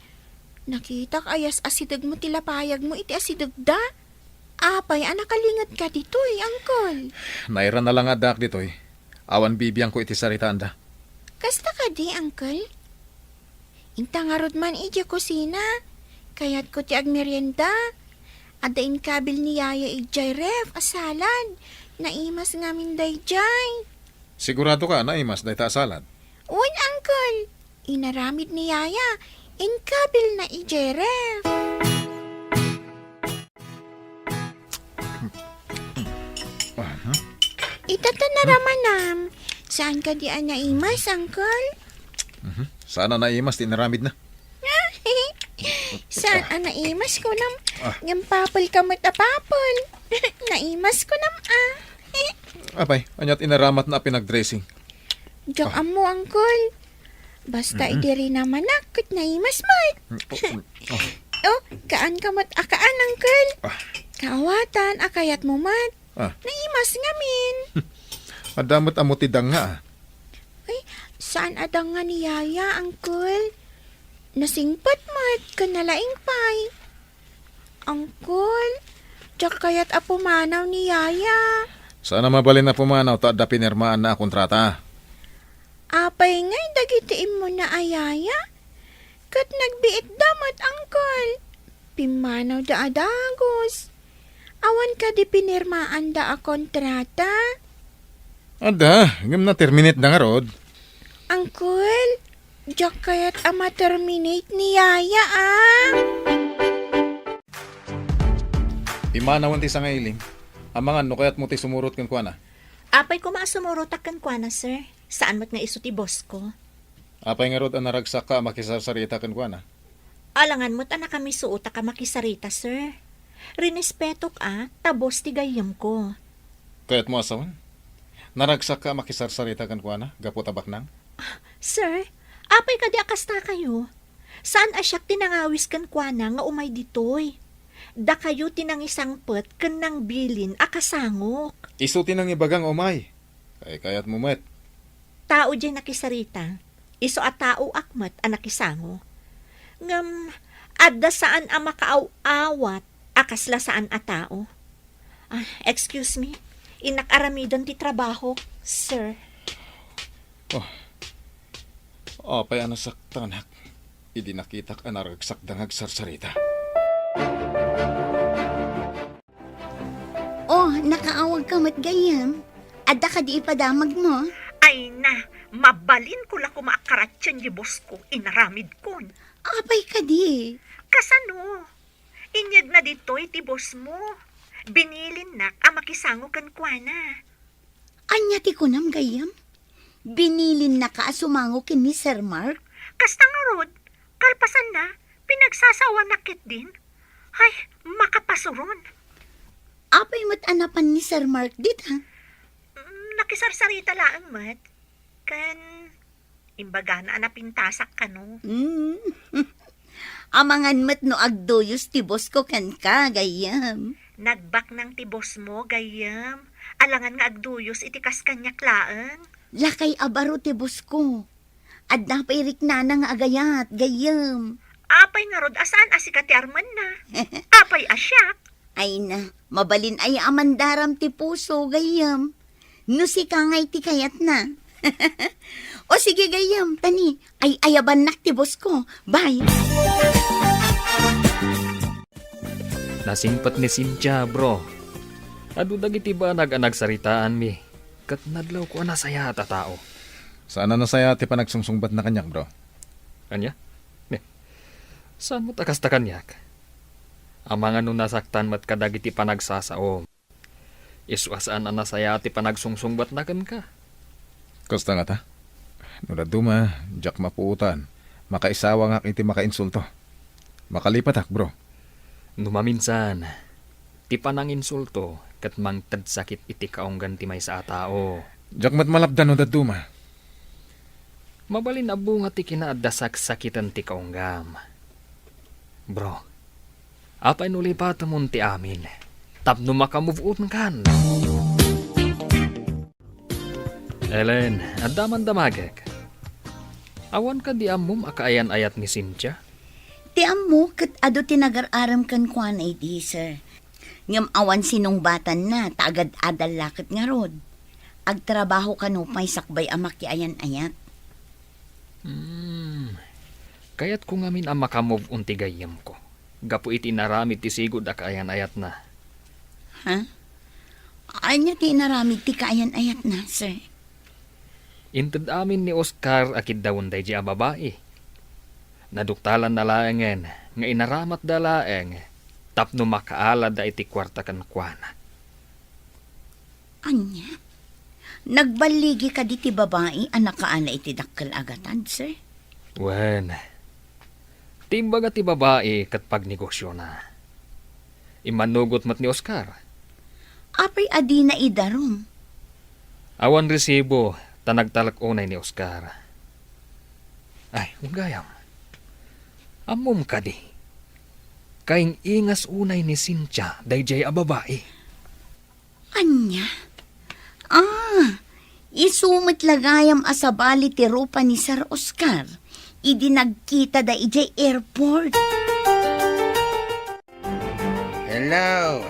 Nakitak a yas-asidegmo ti lapayagmo iti asidegda. Apay a nakalingedka ditoy, Uncle? Nairana la nga addaak ditoy. Awan bibiangko iti saritaanda. Kasta kadi, Uncle? Inta ngarud man idiay kusina. Kayatko ti agmerienda. Adda inkabil ni Yaya idiay ref a salad. Naimas ngamin daydiay. Sigurado ka a naimas dayta a salad? Wen, Uncle. Inaramid ni Yaya. Inkabilna idiay ref. Aha. Ita ta naramanam. Saan kadi a naimas, Uncle? Mhm. Saan a naimas ti inaramidna? Saan a naimas, kunam? Ah. Ngem papel ka met a papel. Naimas, kunam, ah. Apay, ania ti inaramatna a pinagdressing? Diak ammo, Uncle. Basta idi rinamanak, ket naimas met. Mm, oh, mm, oh. Oh, kaan ka met a kaan, Uncle. Ah. Kaawatan a kayatmo met. Ah. Naimas ngamin. Adda met ammo ti danga, ah. Ay, saan a danga ni Yaya, Uncle? Nasingpet met, ken nalaing pay. Uncle, diak kayat a pumanaw ni Yaya. Saan a mabalin a pumanaw ta adda pinirmaanna a kontrata. Apay ngay dagiti immuna a yaya? Ket nagbiitda met, Uncle. Pimmanawda a dagus. Awan kadi pinirmaanda a kontrata? Adda, ngem na-terminate da ngarud. Uncle, diak kayat a ma-terminate ni Yaya, ah. Pimmanawen ti sangailim. Amangan no kayatmo ti sumurot kenkuana. Apay koma a sumurotak kenkuana, sir? Saan met nga isu ti boss ko. Apay ngarud a naragsakka a makisarsarita kenkuana? Alangan met a nakamisuotak a makisarita, sir. Rinespetok a, ta boss ti gayyemko. Kayatmo a sawen? Naragsakka a makisarsarita kenkuana gapu ta baknang? Sir, apay kadi a kastakayo? Saan a siak ti nangawis kenkuana nga umay ditoy? Dakayo ti nangisangpet ken nangbilin a kasangok. Isu ti nangibaga nga umay. Kaykayatmo met. Tao diay nakisarita. Isu a taoak met a nakisango. Ngem, adda saan a makaaw-awat a kasla saan a tao. Ah, excuse me. Innak aramiden ti trabahok, sir. Oh. Apay a nasaktanak idi nakitak a naragsakda nga agsarsarita. Oh, nakaawagka met gayyem. Adda kadi ipadamagmo? Ay na, mabalinko la koma a karatien ti boss ko, inaramidkon. Apay kadi? Kasano? Inyegna ditoy ti boss mo. Binilinnak a makisango kenkuana. Ania ti kunam gayyem? Binilinnaka a sumango ken ni Sir Mark? Kasta ngarud, kalpasanna, pinagsasawanak ketdin. Ay, makapasuron. Apay met a napan ni Sir Mark dita? Mm, nakisarsarita laeng met. Ken, imbagana a napintasak kano. Mm. Amangan met no agduyos ti boss ko kenka, gayyem. Nagbaknang ti boss mo, gayyem. Alangan nga agduyos iti kas kaniak laeng. Lakay a baro ti boss ko. Adda pay riknana nga agayat, gayyem. Apay ngarud a saan a sika ti armenna? Apay a siak? Ay na, mabalin aya a mandaram ti puso, gayyem. No sika ngay ti kayatna. O sige, gayyem, tani, ay-ayabannak ti boss ko. Bye. Nasingpet ni Cynthia, bro. Adu dagiti banag a nagsaritaanmi, ket nadlawko a nasayaat a tao. Saan a nasayaat ti panagsungsungbatna kaniak, bro. Ania? Ne, saan met a kasta kaniak? Amangan no nasaktan met kadagiti panagsasaom. Isu a saan a nasayaat ti panagsungsungbatna kenka. Kasta ngata? No dadduma, diak mapuotan. Makaisawangak iti makainsulto. Makalipatak, bro. No maminsan, ti pananginsulto ket mangted sakit iti kaunggan ti maysa a tao. Diak met malapdan no dadduma. Mabalin a bunga ti kinaadda saksakiten ti kaunggam. Bro, apay no lipatemon ti amin tapno maka-move on kan? Ellen, adda man damagek. Awan kadi ammom a kaayan-ayat ni Cynthia? Ti ammo ket adu ti nagar-arem kenkuana idi, sir. Ngem awan sinungbatanna ta agad-adal la ket ngarud. Agtrabaho kano pay sakbay a makiayan-ayat. Hmm. Kayatko ngamin a maka-move on ti gayyemko gapu iti inaramid ti sigud a kaayan-ayatna. Ha? Ania ti inaramid ti kaayan-ayatna, sir? Inted amin ni Oscar a kiddawen daydiay a babai. Naduktalanna laengen nga inaramatda laeng tapno makaaladda iti kuarta kenkuana. Ania? Nagballigi kadi ti babai a nakaala iti dakkel a gatad, sir? Wen, ti imbaga ti babai ket pagnegosiona. Immanugot met ni Oscar. Apay a dina idarum? Awan resibo, ta nagtalek unay ni Oscar. Ay, gayam. Ammom kadi? Kaing-ingas unay ni Cynthia daydiay a babai. Ania? Ah, isu met la gayam a sabali ti rupa ni Sir Oscar idi nagkitada idiay airport. Hello,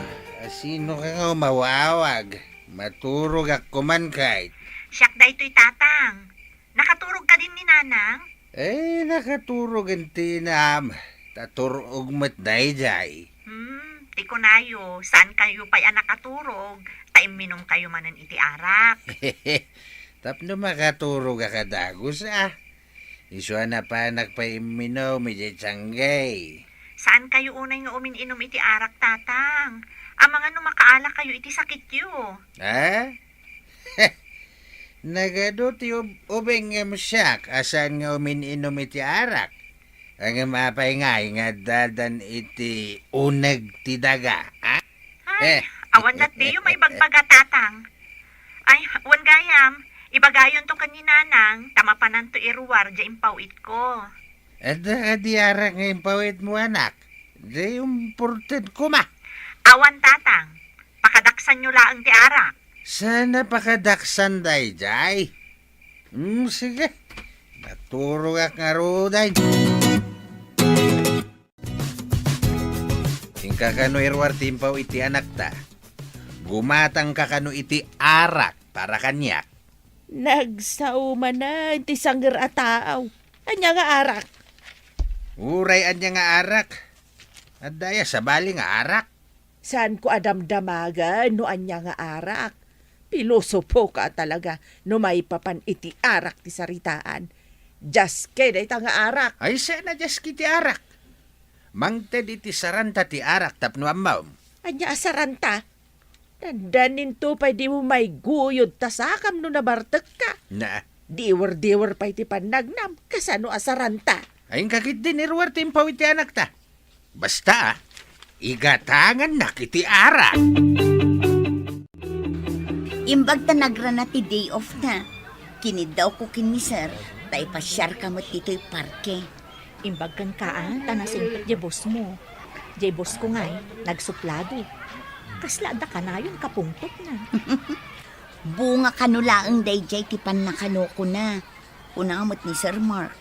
sino ka nga umawawag? Maturogak kuman kayt. Siak daytoy, Tatang. Nakaturog kadin ni Nanang? Eh, nakaturog ti inam. Ta turog met daydiay. Hmm, ti kunayo, saan kayo pay a nakaturog, ta imminom kayo manen iti arak. Tapno makaturog a kadagus, ah. Isu a napanak pay imminom idiay tianggay. Saan kayo unay nga umin-inom iti arak, Tatang? Amangan no makaala kayo iti sakityo. Ha? Nagadu ti ub-, ubing ngem siak a saan nga umin-inom iti arak. Ngem apay ngay nga addadan iti uneg ti daga, ha? Ay, eh, awan latdiyo maibagbaga, Tatang. Ay, wen gayam, ibagayonto ken ni Nanang, ta mapananto iruar diay impaw-itko. Adda kadi arak nga impaw-itmo, anak? Di umported koma. Awan, Tatang. Pakadaksanyo laeng ti arak. Sana pakadaksan daydiay. Hmm, sige. Naturogak ngaruden. Inka kano iruar ti impaw iti anakta. Gumatangka kano iti arak para kaniak. Nagsao manen ti sanger a taaw. Ania nga arak? Uray ania nga arak? Adda aya sabali nga arak? Saanko a damdamagen no ania nga arak. Pilosopoka talaga no maipapan iti arak ti saritaan. Jaske dayta nga arak. Ay, saan a jaske ti arak? Mangted iti saranta ti arak tapno ammom. Ania a saranta? Dandaninto pay dimo maiguyod ta sakam no nabartekka. Na. Diwer-diwer pay ti pannagnam, kasano a saranta? Ay, inka ketdin iruar ti impaw iti anakta. Basta, ah, igatangannak iti arak. Imbag ta nagrana ti day off na, kiniddawko ken ni Sir, ta ipasiarka met ditoy parke. Imbag kenka, a, ta nasingpet diay boss mo. Diay boss ko ngay, nagsuplado. Kasla adda kanayon kapungtotna. Bunga kano laeng daydiay ti pannakanokona, kuna met ni Sir Mark.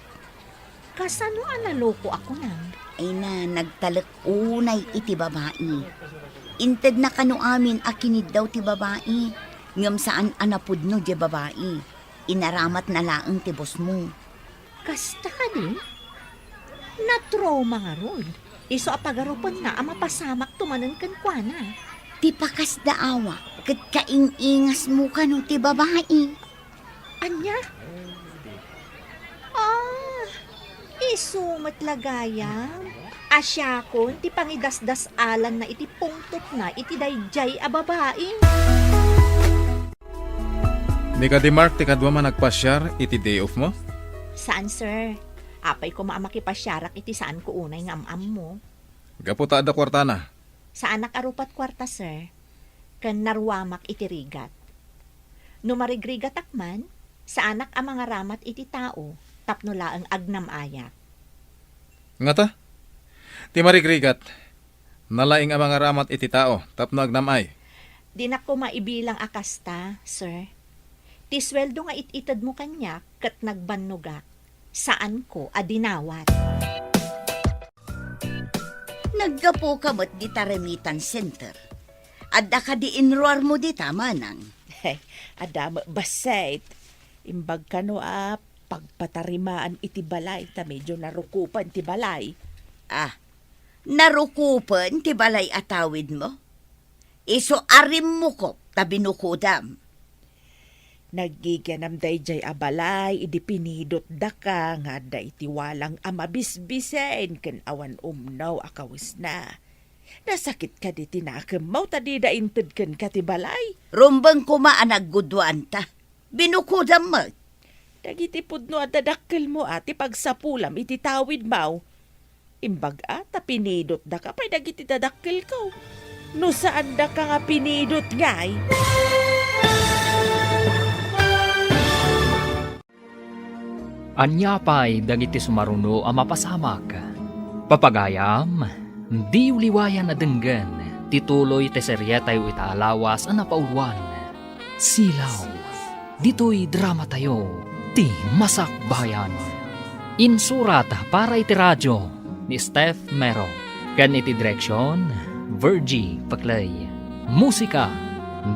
Kasano a naloko a kunam? Ay na, nagtalek unay iti babai. Intedna kano amin a kiniddaw ti babai, ngem saan a napudno diay babai. Inaramatna laeng ti boss mo. Kasta kadi? Natrauma ngarud. Isu a pagarupenna a mapasamakto manen kenkuana. Ti pakasdaawa ket kaing-ingasmo kano ti babai. Ania? Ah, isu met la gayam. A siakon ti pangidasdas-alanna iti pungtotna iti daydiay a babai. Ni kadi Mark ti kaduam a nagpasiar iti day off mo? Saan, sir. Apay koma a makipasiarak iti saanko unay nga am-ammo. Gapu ta adda kuartana. Saanak a rupat kuarta, sir. Ken naruamak iti rigat. No marigrigatak man, saanak a mangaramat iti tao tapno laeng agnam-ayak. Ngata? Ti marigrigat, nalaing a mangaramat iti tao tapno agnam-ay. Dinak koma ibilang a kasta, sir. Ti sueldo nga it-itedmo kaniak ket nagbannogak, saanko a dinawat. Naggapuka met dita remittance center. Adda kadi inruarmo dita, manang? Adda met bassit. Imbag kano a pagpatarimaan iti balay ta medio narukupen ti balay. Ah, narukupen ti balay a tawidmo? Isu a rimmukop ta binukodam. Naggigianam daydiay a balay idi pinidotdaka nga adda iti walang a mabisbisen ken awan umno a kawesna. Nasakit kadi ti nakemmo ta dida inted kenka ti balay? Rumbeng koma a nagguduanta. Binukodam met. Dagiti pudno a dadakkelmo a ti pagsapulam iti tawidmo. Imbag-a ta pinidotdaka pay dagiti dadakkelko. No saandaka nga pinidot ngay. Ania pay dagiti sumaruno a mapasamak? Papagayam, diyo liwayan a denggen ti tuloy ti serietayo ita a lawas a napauluan, Silaw. Ditoy dramatayo, ti Masakbayan. Insurat para iti radio ni Steph Mero, ken iti direksion, Virgie Paclay. Musika,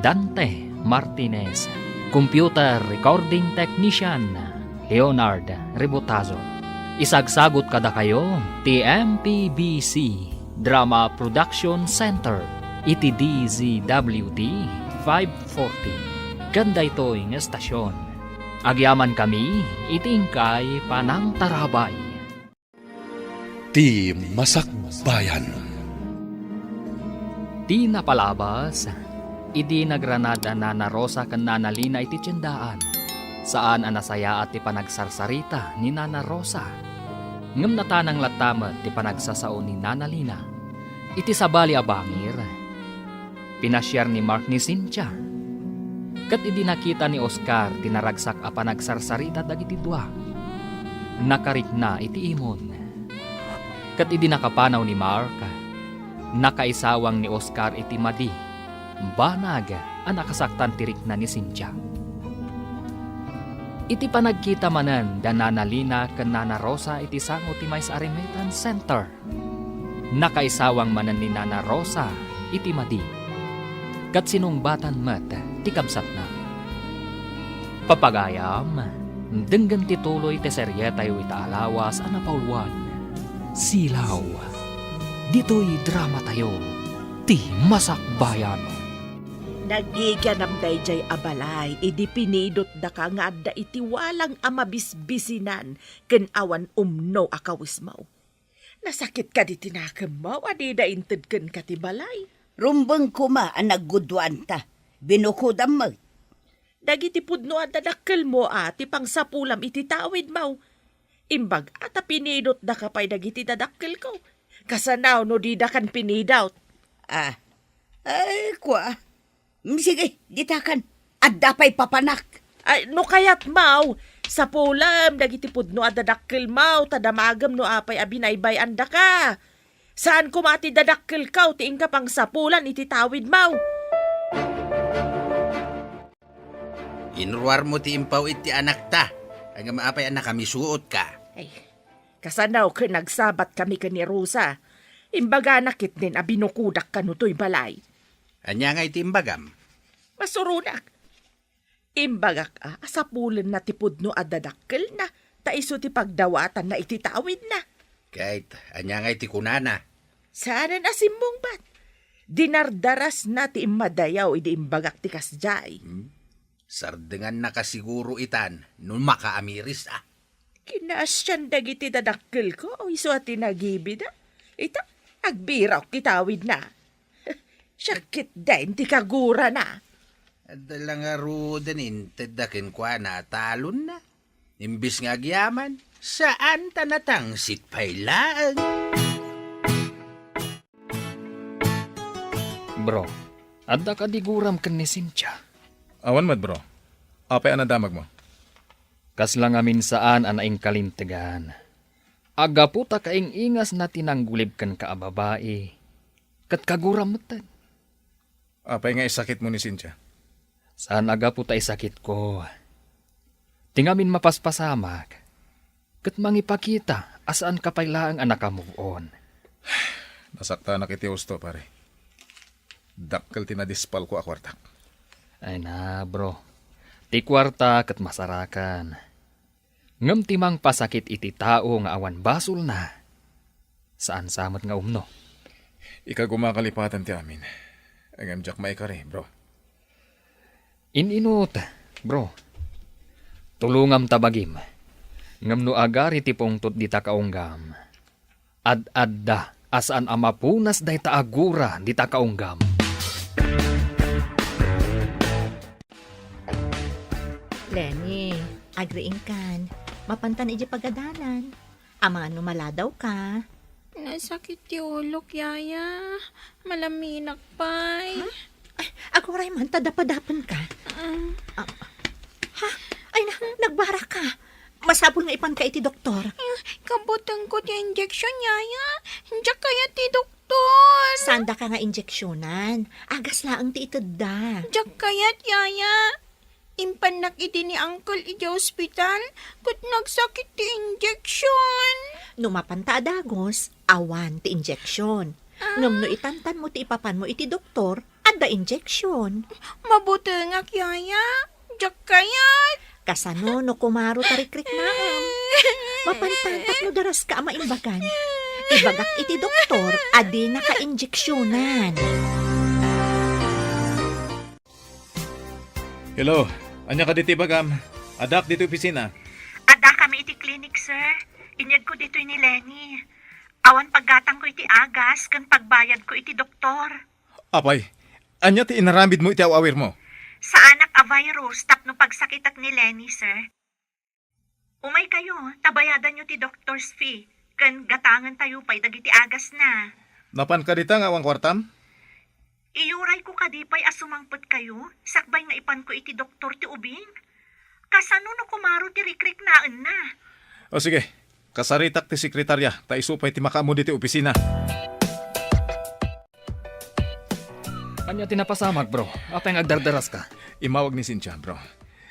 Dante Martinez. Computer recording technician, Leonard Rebotazo. Isagsagut kadakayo ti M P B C Drama Production Center iti D Z W T five forty. Ken daytoy nga estasion, agyamankami iti inkay panangtarabay. Ti Masakbayan. Ti napalabas, idi nagranad a Nana Rosa ken Nana Lina iti tiendaan, saan a nasayaat ti panagsarsarita ni Nana Rosa. Ngem natanang latta met ti panagsasao ni Nana Lina. Iti sabali a bangir, pinasiar ni Mark ni Cynthia. Ket idi nakita ni Oscar ti naragsak a panagsarsarita dagiti dua, nakarikna iti imon. Ket idi nakapanaw ni Mark, nakaisawang ni Oscar iti madi, banag a nakasaktan ti rikna ni Cynthia. Iti panagkita manen da Nana Lina ken Nana Rosa iti sango ti maysa a remittance center, nakaisawang manen ni Nana Rosa iti madi, ket sinungbatan met ti kabsatna. Papagayam, denggen ti tuloy ti serietayo ita a lawas a napauluan, Silaw. Ditoy dramatayo, ti Masakbayan. Naggigianam daydiay a balay idi pinidotdaka nga adda iti walang a mabisbisinan ken awan umno a kawesmo. Nasakit kadi ti nakemmo a dida inted kenka ti balay? Rumbeng koma a nagguduanta. Binukodam met. Dagiti pudno a dadakkelmo a ti pangsapulam iti tawidmo. Imbag-a ta pinidotdaka pay dagiti dadakkelko. Kasano no didakan pinidot? Ah, ay, kua. Mm, sige, ditakan. Adda pay papanak. Ay, no kayatmo, sapulem dagiti pudno a dadakkelmo, ta damagem no apay a binaybay-andaka. Saan koma ti dadakkelko ti inka pangsapulan iti tawidmo. Inruarmo ti impaw-it ti anakta. Ngem apay a nakamisuotka? Ay, kasano ket nagsabat kami ken ni Rosa. Imbagana ketdin a binukodak kano toy balay. Ania ngay ti imbagam? Masuronak. Imbagak a, a sapulenna ti pudno a dadakkelna, ta isu ti pagdawatanna iti tawidna. Ket ania ngay ti kunana? Saanen a simmungbat. Dinardarasna ti immadayaw idi imbagak ti kasdiay. Hmm? Sardengannaka siguro itan no makaamiris a. Kinaasian dagiti dadakkelko, isu a ti nagibida. Ita, agbiraok ti tawidna. Siak ketdin ti kagurana. Adda la ngaruden intedda kenkuana a talonna. Imbes nga agyaman, saan ta natangsit pay laeng. Bro, adda kadi guram ken ni Cynthia? Awan met, bro. Apay a nadamagmo? Kasla ngamin saan a naingkalintegan. Aggapu ta kaing-ingasna ti nanggulib kenka a babai, ket kaguram metten. Apay nga isakitmo ni Cynthia? Saan a gapu ta isakitko. Ti ngamin mapaspasamak, ket mangipakita a saanka pay laeng a naka-move on. Nasaktanak iti husto, pare. Dakkel ti nadispalko a kuartak. Ay na, bro. Ti kuarta ket masarakan. Ngem ti mangpasakit iti tao nga awan basolna, saan sa met nga umno. Ikaguma kalipatan ti amin. Ngem diak maikari, bro. In-inut, bro. Tulongam ta bagim. Ngem no agari ti pungtot dita kaunggam, ad-adda a saan a mapunas dayta a gura dita kaunggam. Lenny, agriingkan. Mapantan iti pagadalan. Amangan no maladawka. Nasakit ti ulok, Yaya. Malaminak pay. Ha? Ay, aguray man ta dapadapenka. Mm. Ah. Ha? Ay na, nagbaraka. Masapul nga ipanka iti doktor. Mm, kabutengko ti injection, Yaya. Diak kayat ti doktor. Saan daka nga injeksionan? Agas laeng ti itedda. Diak kayat, Yaya. Impannak idi ni Uncle idiay ospital, ket nagsakit ti injection. No mapanta a dagos, awan ti injection. Ah. Ngem no itantanmo ti ipapanmo iti doktor, adda injection. Mabutengak, Yaya. Diak kayat. Kasano no kumaro ta rikriknaem? Mapantan tapno daraska a maimbagan. Ibagak iti doktor a dinaka injeksionan. Hello, ania kadi ti ibagam? Addaak ditoy opisina. Addakami iti klinik, sir. Inyegko ditoy ni Lenny. Awan paggatangko iti agas ken pagbayadko iti doktor. Apay, ania ti inaramidmo iti aw-awirmo? Saanak a virus tapno pagsakitak ni Lenny, sir. Umaykayo, ta bayadanyo ti doctor's fee, ken gatangentayo pay dagiti agasna. Napan kadi ta nga awan kuartam? Iyurayko kadi pay a sumangpetkayo, sakbay nga ipanko iti doktor ti ubing? Kasano no kumaro ti rikriknaenna? O sige, kasaritak ti sekretarya, ta isu pay ti makaammo ditoy opisina. Ania ti napasamak, bro? Apay nga agdardaraska? Immawag ni Cynthia, bro.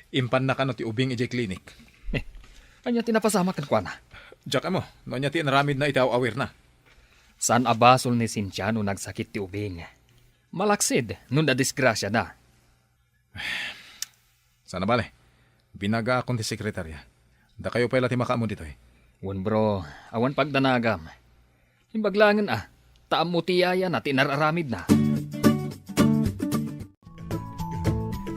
Impanna kano ti ubing idiay klinik. Eh, ania ti napasamak kenkuana? Diak ammo, no ania ti inaramidna iti aw-awirna. Saan a basol ni Cynthia no nagsakit ti ubing. Malaksid no nadisgrasiada. Sana bale, binagaakon ti sekretarya. Dakayo pay la ti makaammo ditoy. Wen, bro, awan pagdanagam. Imbag laengen a, ta ammo ti yayana ti inar-aramidna.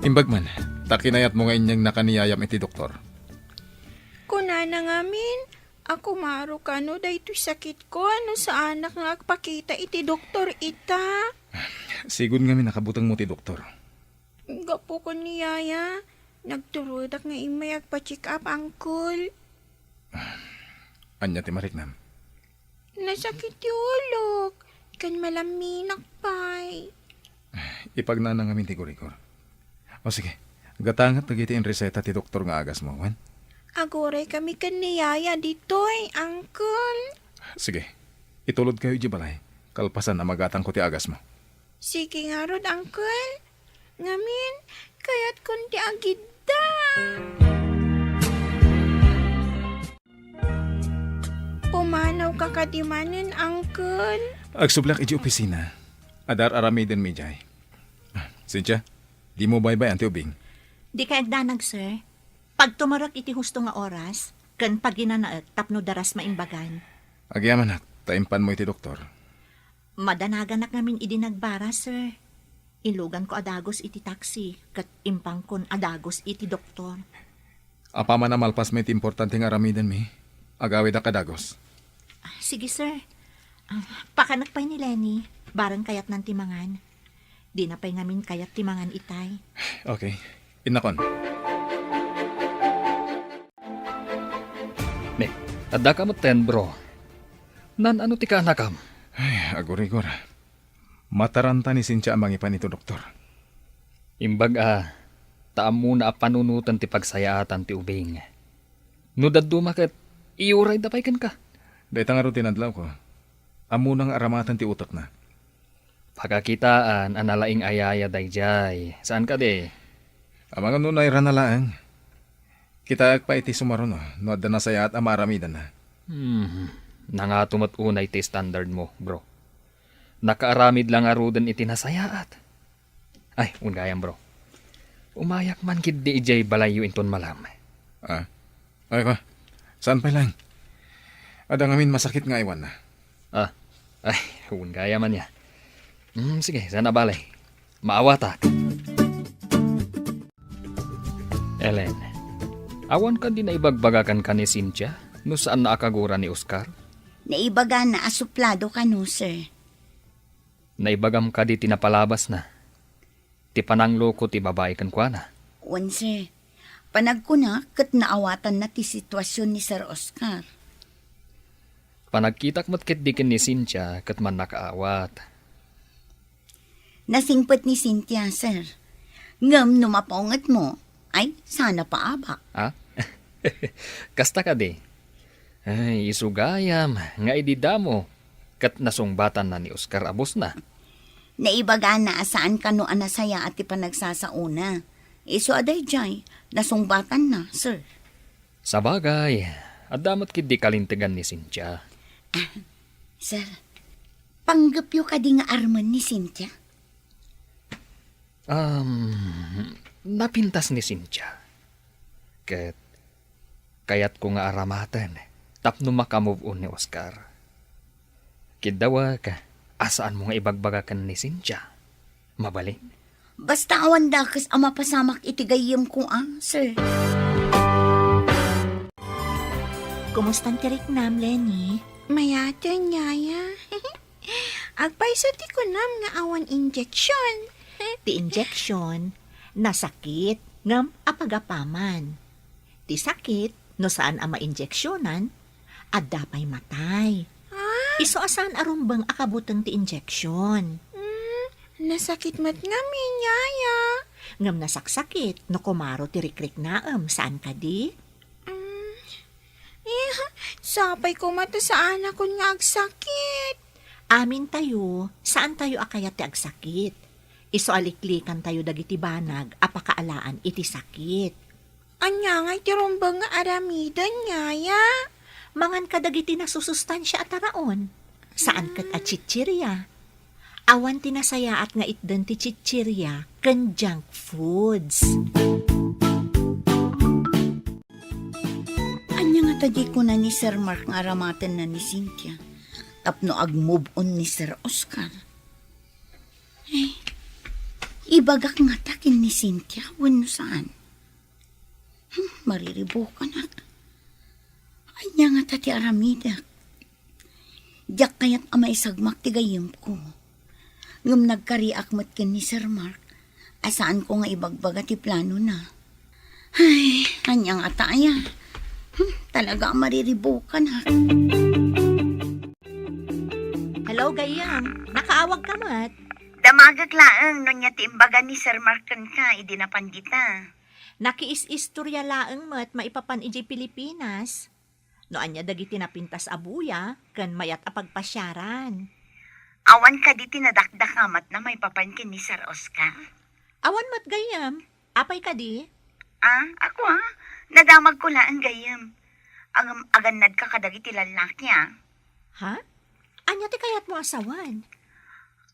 Imbag man, ta kinayatmo nga inyegna ka ni yayam iti doktor. Kunana ngamin, a kumaro kano daytoy sakitko no saanak nga agpakita iti doktor ita. Sigud ngamin a kabutengmo ti doktor. Gapu ken ni yaya, nagturodak nga immay agpa-check up, uncle. Ania ti mariknam? Nasakit ti ulok, ken malaminak pay. Ipagnana ngamin ti gurigor. O sige, gatanget dagiti inreseta ti doktor nga agasmo, wen? Aguray kami ken ni yaya ditoy, uncle. Sige, itulod kayo iti balay, kalpasan a magatangko ti agasmo. Sige ngarud, uncle. Ngamin, kayatkon ti agidda. Pumanawka kadi manen, uncle? Agsubleak iti opisina. Adda ar-aramidenmi idiay. Ah, Cynthia, dimo baybay-an ti ubing? Dikay agdanag, sir. Pagtumerek iti husto nga oras, ken paginanaek tapno daras maimbagan. Agyamanak, ta impanmo iti doktor. Madanaganak ngamin idi nagbara, sir. Iluganko a dagus iti taxi, ket impankon a dagus iti doktor. Apaman a malpasmo iti importante nga aramidenmi, agawidak a dagus. Ah, sige, sir. Ah, pakanek pay ni Lenny, bareng kayatnan ti mangan. Dina pay ngamin kayat ti mangan itay. Okay. Innakon. Ne, addaka metten, bro. Naan-ano ti kaanakam? Ay, agurigor. Mataranta ni Cynthia a mangipan iti doktor. Imbag a, ta ammona a panunoten ti pagsayaatan ti ubing. No dadduma ket, iyurayda pay kenka. Dayta ngarud ti nadlawko. Ammona nga aramaten ti utekna. Pakakitaan a nalaing a yaya daydiay. Saan kadi? Amangan no nairana laeng. Kitaek pay iti sumaruno no adda nasayaat a maaramidanna. Hmm, nangato met unay ti standard mo, bro. Nakaaramid la ngaruden iti nasayaat. Ay, wen gayam, bro. Umayak man ketdi idiay balayyo inton malam. Ah? Ay, ka? Saan pay laeng? Adda ngamin masakit nga aywanna. Ah, ay, wen gayam ania. Hmm, sige, saan a bale. Maawatak. Ellen, awan kadi naibagbaga kenka ni Cynthia no saanna a kagura ni Oscar? Naibagana a suplado kano, sir. Naibagam kadi ti napalabasna? Ti panangloko ti babai kenkuana? Wen, sir. Panagkuna ket naawatanna ti situasion ni Sir Oscar. Panagkitak met ketdi ken ni Cynthia ket mannakaawat. Nasingpet ni Cynthia, sir. Ngem no mapaungetmo, ay, saan a paabak. Ah? Kasta kadi? Ay, isu gayam nga idi damo ket nasungbatanna ni Oscar a bosna. Naibagana a saan kano a nasayaat ti panagsasaona. Isu a daydiay, nasungbatanna, sir. Sabagay, adda met ketdi kalintegan ni Cynthia. Ah, sir, panggepyo kadi nga armen ni Cynthia? Um, napintas ni Cynthia. Ket kayatko nga aramaten tapno makamove on ni Oscar. Kiddawek a saanmo nga ibagbaga ken ni Cynthia. Mabalin? Basta awan dakes a mapasamak iti gayyemko, a, sir. Kumusta ti riknam, Lenny? Mayaten, Yaya. Agpayso ti kunam nga awan injection. Ti injection, nasakit, ngem apagapaman. Ti sakit, no saan a mainjeksionan, adda pay matay. Ah? Isu a saan a rumbeng a kabuteng ti injection. Mm, nasakit met ngamin, Yaya. Ngem nasaksakit no kumaro ti rikriknaem, saan kadi? Mm, eh, sapay koma ta saanakon nga agsakit. Amintayo, saantayo a kayat ti agsakit. Isu a liklikantayo dagiti banag a pakaalaan iti sakit. Ania ngay ti rumbeng nga aramiden, Yaya? Mangan kadagiti nasusustansia a taraon. Saan ket a chichirya. Awan ti nasayaat nga itden ti chichirya ken junk foods. Ania ngata diay kuna ni Sir Mark nga aramatenna ni Cynthia tapno ag-move on ni Sir Oscar? Eh, ibagak ngata ken ni Cynthia wenno saan? Hmm, mariribukanak. Ania ngata ti aramidek? Diak kayat a maisagmak ti gayyemko. Ngem nagkariak met ken ni Sir Mark a saanko nga ibagbaga ti planona. Ay, ania ngata aya? Hmm, talaga a mariribukanak. Hello, gayyem. Nakaawagka met? Damagek laeng no ania ti imbaga ni Sir Mark kenka idi napan dita. Nakiis-istorya laeng met maipapan idiay Pilipinas. No ania dagiti napintas a buya ken mayat a pagpasiaran. Awan kadi ti nadakdakamatna maipapan ken ni Sir Oscar? Awan met gayyem. Apay kadi? Ah, ako, ah. Nadamagko laeng gayyem. Ngem agannadka kadagiti lallaki, ah. Ha? Ania ti kayatmo a sawen?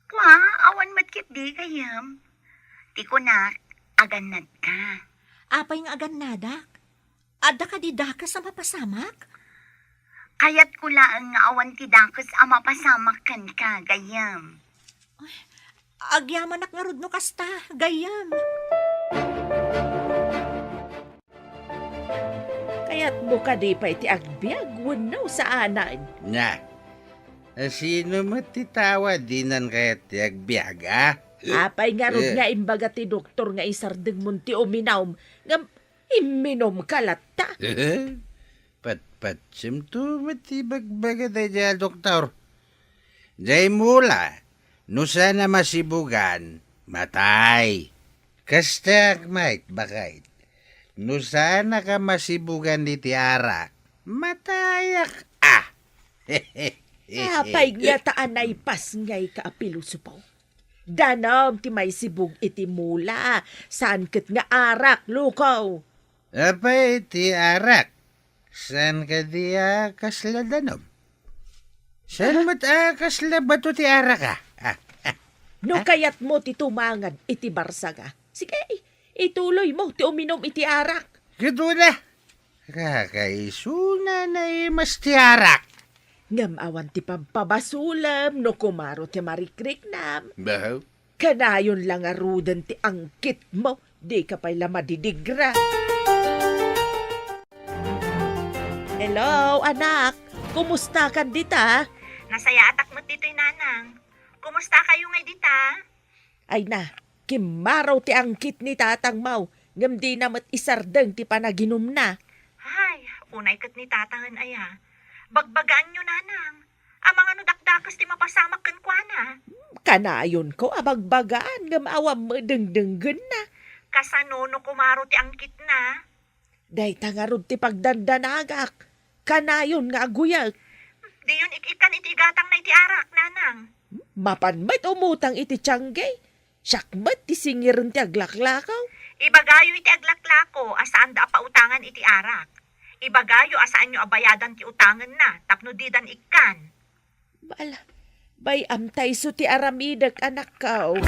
Kua, awan met ketdi gayyem. Ti kunak, agannadka. Apay nga agannadak? Adda kadi dakes a mapasamak? Kayatko laeng nga awan ti dakes a mapasamak kenka, gayyem. Agyamanak ngarud no kasta, gayyem. Kayatmo kadi pay ti agbiag wenno saanen? Nya, sino met ti tao a dinan kayat ti agbiag, a? Apay ngarud Eh. nga imbaga ti doktor nga isardengmon ti uminum ngem imminumka latta? Patpatsemto met ti ibagbaga daydiay a doktor. Diay mula, no saan a masibugan, matay. Kastaak met, baket. No saanak a masibugan iti arak, matayak, a. Apay ngata a naipasngayka a pilosopo? Danum ti maisibug iti mula, saan ket nga arak, loko. Apay ti arak? Saan kadi a kasla danum? Saan met a kasla bato ti arak, a? Ah, ah. No kayatmo ti tumangad iti barsaga, sige, ituloymo ti uminum iti arak. Ket una, Kakaisuna na imas ti arak. Ngem awan ti pampabasolem no kumaro ti marikriknam. Bahaw. Kanayon la ngaruden ti angkitmo, dika pay la madidigra. Hello, anak. Kumustakan dita? Nasayaatak met ditoy, nanang. Kumustakayo ngay dita? Ay na, kimmaro ti angkit ni tatangmo, ngem dina met isardeng ti panaginumna. Ay, unay ket ni tatangen aya. Bagbagaanyo, nanang. Amangan no dakdakes ti mapasamak kenkuana. Kanayonko a bagbagaan, ngem awan met dengdenggenna. Kasano no kumaro ti angkitna? Dayta ngarud ti pagdandanagak. Kanayon nga aguyek. Diyon ik-ikkan iti igatangna iti arak, nanang. Mapan met umutang iti tiangge. Siak met ti singiren ti aglaklako. Ibagayo iti aglaklako a saanda a pautangan iti arak. Ibagayo a saanyo a bayadan ti utangenna tapno didan ikkan. Bala, bay-am ta isu ti aramidek, anakko.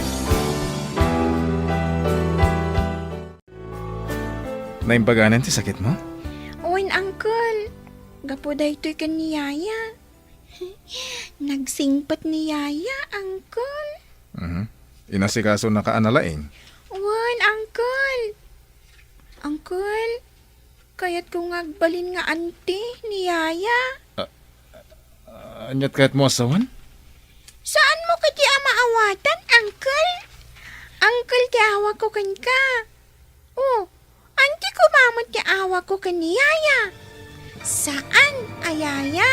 Naimbaganan ti sakitmo? Wen, Uncle. Gapu daytoy ken ni Yaya. Nagsingpet ni Yaya, Uncle. Mhm. Inasikaso na ka a nalaing? Wen, Uncle. Uncle, kayatko nga agbalin nga anti ni Yaya. Ah, ah, aniat kayatmo a sawen? Saanmo kadi a maawatan, Uncle? Uncle ti awagko kenka. Oh, anti koma met ti awagko ken ni Yaya. Saan a Yaya?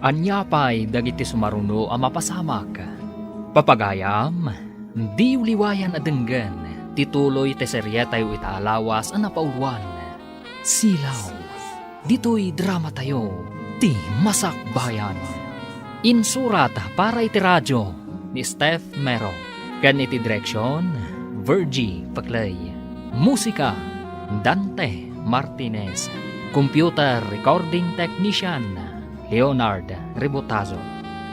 Ania pay dagiti sumaruno a mapasamak? Papagayam, diyo liwayan a denggen ti tuloy ti serietayo ita a lawas a napauluan, Silaw. Ditoy dramatayo, ti Masakbayan. Insurat para iti radio ni Steph Mero, ken iti direksion, Virgie Paclay. Musika, Dante Martinez. Computer recording technician, Leonard Rebotazo.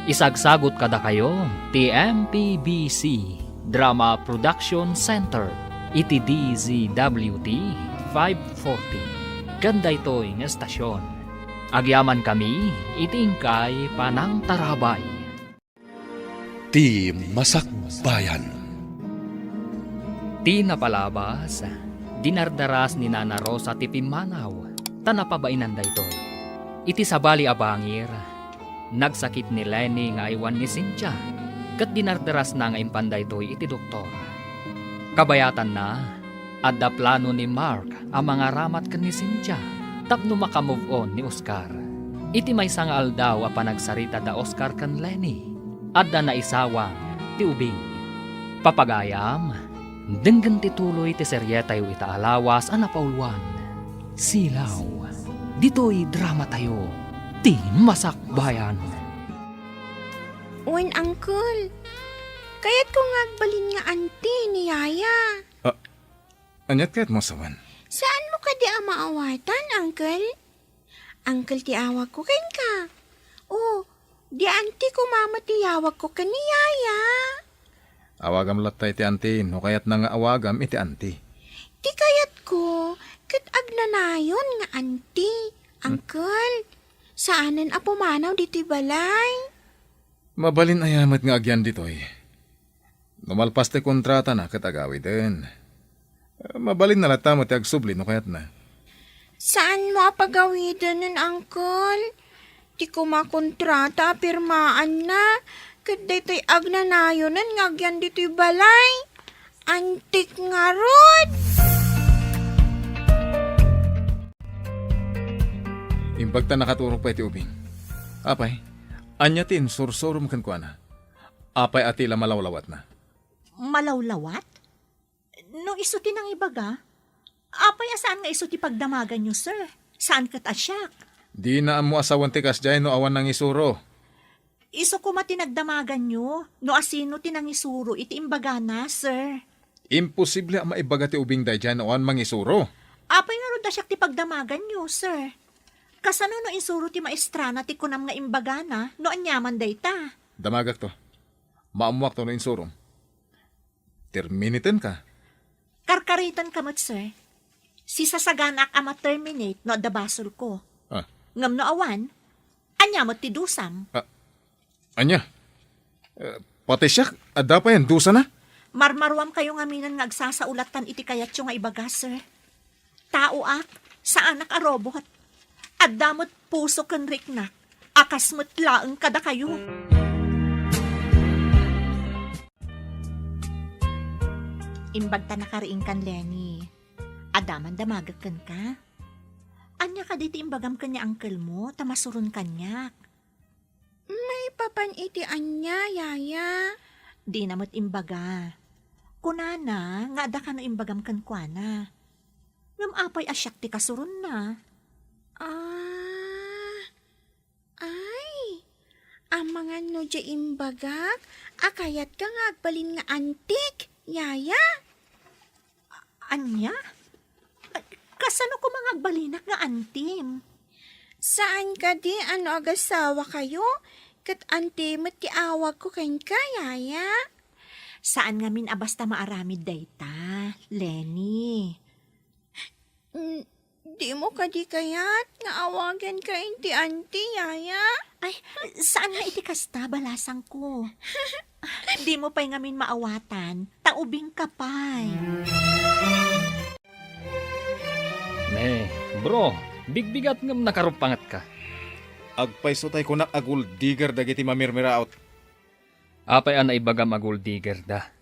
Isagsagut kadakayo ti M P B C Drama Production Center iti D Z W T five forty. Ken daytoy nga estasion, agyamankami iti inkay panangtarabay. Ti Masakbayan. Ti napalabas, dinardaras ni Nana Rosa ti pimmanaw, ta napabainan daytoy. Iti sabali a bangir, nagsakit ni Lenny nga aywan ni Cynthia, ket dinardarasna nga impan daytoy iti doktor. Kabayatanna, adda plano ni Mark a mangaramat ken ni Cynthia tapno maka-move on ni Oscar. Iti maysa nga aldaw a panagsarita da Oscar ken Lenny, adda naisawang ti ubing. Papagayam, denggen ti tuloy ti serietayo ita a lawas a napauluan, Silaw. Ditoy dramatayo, ti Masakbayan. Wen, Uncle. Kayatko nga agbalin nga anti ni Yaya. Ah, aniat kayatmo a sawen? Saanmo kadi a maawatan, Uncle? Uncle ti awagko kenka. Oh, di anti koma met ti awagko ken ni Yaya. Awagam latta iti anti no kayatna nga awagam iti anti. Ti kayatko, ket agnanayon nga anti, Hmm. Uncle. Saanen a pumanaw ditoy balay. Mabalin aya met nga agyan ditoy? No malpas ti kontratana ket agawiden. Mabalinna latta met ti agsubli no kayatna. Saanmo a pagawidenen, Uncle? Ti koma kontrata a pirmaanna, ket daytoy agnanayonen nga agyan ditoy balay. Antik ngarud! Imbag ta nakaturog pay ti ubing. Apay, ania ti insursurom kenkuana? Apay a ti la malawlawatna? Malawlawat? No isu ti nangibaga, apay a saan nga isu ti pagdamaganyo, sir? Saan ket a siak? Dina ammo a sawen ti kasdiay no awan nangisuro. Isu koma ti nagdamaganyo no asino ti nangisuro iti imbagana, sir. Imposible a maibaga ti ubing daydiay no awan mangisuro. Apay ngarud a siak ti pagdamaganyo, sir? Kasano no insuro ti maestrana ti kunam nga imbagana no aniaman dayta? Damagakto. Maammuakto no insurom. Terminitenka? Karkaritenka met, sir. Sisasaganaak a ma-terminate no adda basolko. Ah. Ngem no awan, ania met ti dusam? Ah, ania? Eh, pati siak, adda pay a dusana? Marmaruamkayo ngaminen nga agsasaulatan iti kayatyo nga ibaga, sir. Taoak, saanak a robot. Adda met puso ken riknak a kas met laeng kadakayo. Imbagta nakariingkan, Lenny. Adda man damagek kenka. Ania kadi ti imbagam ken ni uncle mo ta masuron kaniak? Maipapan iti ania, Yaya? Dina met imbaga. Kunana nga adda kano imbagam kenkuana. Ngem apay a siak ti kasuronna? Ah, ay, amangan no diay imbagak a kayatka nga agbalin nga antik, Yaya? Ania? Ay, kasano koma nga agbalinak nga antim? Saan kadi a no agasawakayo, ket anti met ti awagko kenka, Yaya? Saan ngamin a basta maaramid dayta, Lenny. Mm, dimo kadi kayat nga awaganka iti anti, Yaya? Ay, saan nga iti kasta, balasangko. Dimo pay ngamin maawatan, ta ubingka pay. Ne, bro, bigbigat ngem nakaruppangetka. Agpayso tay kunak a gold digger dagiti mamirmiraot. Apay a naibagam a gold digger da?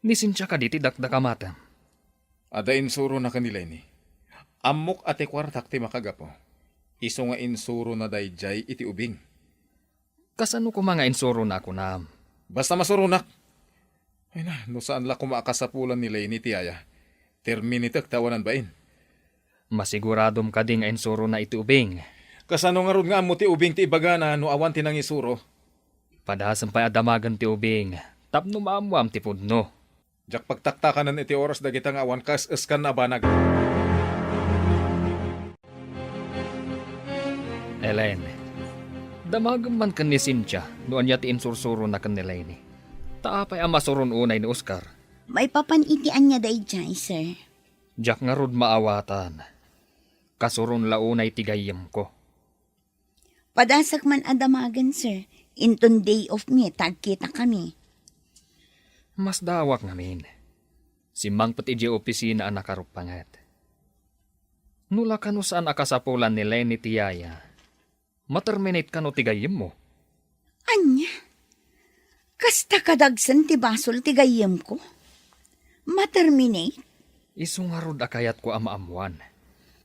Ni Cynthia kadi ti dakdakamatem? Adda insurona ken ni Lenny. Ammok a ti kuartak ti makagapu. Isu nga insurona daydiay iti ubing. Kasano koma nga insurona a kunam? Basta masuronak. Ay na, no saan la koma a kasapulan ni Lenny ti yaya, terminatek ta awanan bain. Masiguradom kadi nga insurona iti ubing? Kasano ngarud nga ammo ti ubing ti ibagana no awan ti nangisuro? Padasem pay a damagen ti ubing tapno maammoam ti pudno. Diak pagtaktakanen iti oras dagita nga awan kaes-eskanna a banag. Elaine, damagem man ken ni Cynthia no ania ti insursurona ken ni Lenny. Ta apay a masuron unay ni Oscar? Maipapan iti ania daydiay, sir? Diak ngarud maawatan. Kasuron la unay ti gayyemko. Padasek man a damagen, sir. Inton day off mi, ta agkitakami. Masdaawak ngamin. Simmangpet idiay opisina a nakaruppanget. No la kano saan a kasapulan ni Lenny ti yaya, materminate kano ti gayyemmo. Ania? Kasta kadagsen ti basol ti gayyemko? Materminate? Isu ngarud a kayatko a maammoan.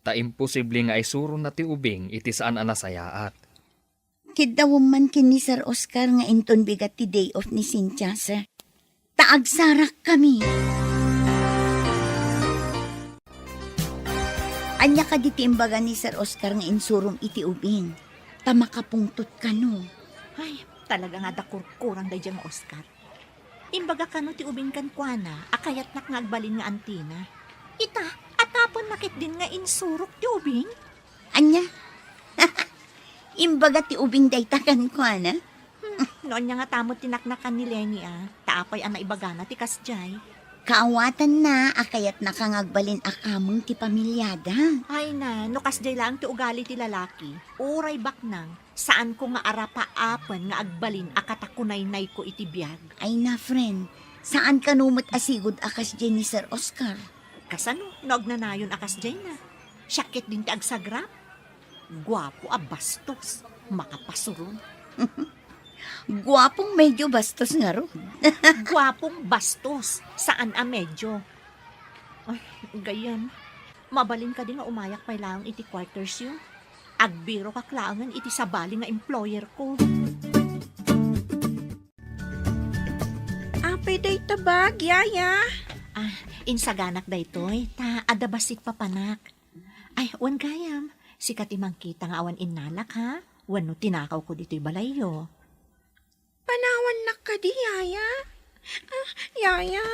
Ta imposible nga isurona ti ubing iti saan a nasayaat. Kiddawem man ken ni Sir Oscar nga inton bigat ti day off ni Cynthia, sir. Ta agsarakkami. Ania kadi ti imbaga ni Sir Oscar nga insurom iti ubing? Ta makapungtot kano. Ay, talaga nga adda kurkurang daydiay nga Oscar. Imbaga kano ti ubing kenkuana a kayatnak nga agbalin nga antina. Ita, atapenna ketdin nga insurok ti ubing? Ania? Imbaga ti ubing dayta kenkuana? Hmm, no ania ngata met ti naknakan ni Lenny a, ta apay a naibagana ti kasdiay? Kaawatanna a kayatnaka nga agbalin a kameng ti pamiliada. Ay na, no kasdiay laeng ti ugali ti lalaki, uray baknang, saanko nga arapaapen nga agbalin a katakunaynayko iti biag. Ay na, friend, saan kano met a sigud a kasdiay ni Sir Oscar? Kasano no agnanayon a kasdiay na? Siak ketdin ti agsagrap. Guapo a bastos, makapasuron. Guapong medyo bastos ngarud. Guapong bastos, saan a medyo. Ay, gayyem. Mabalin kadi nga umayak pay laeng iti quarters yo? Agbirokak laengen iti sabali nga employer ko. Apay dayta bag, Yaya? Ah, insaganak daytoy, ta adda bassit papanak. Ay, wen gayam, sika ti mangkita nga awan innalak, ha? Wenno tinakawko ditoy balayyo. Panawannak kadi, Yaya? Ah, Yaya,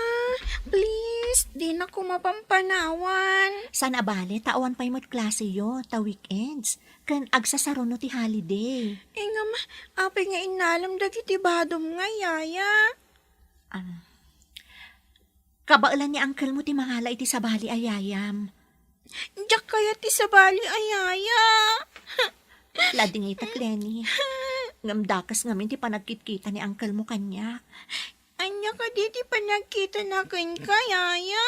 please, dinako mapampanawan. Saan a bale, ta awan pay met klaseyo, ta weekends. Ken agsasaruno ti holiday. Ngem, apay nga innalem dagiti badom nga, Yaya? Ah, Kabaelan ni uncle mo ti mangala iti sabali a yayam. Diak kayat ti sabali a yaya. Ladingitak, Lenny. Ngem dakes ngamin ti panagkitkita ni uncle mo kaniak. Ania kadi ti panagkitana kenka, yaya?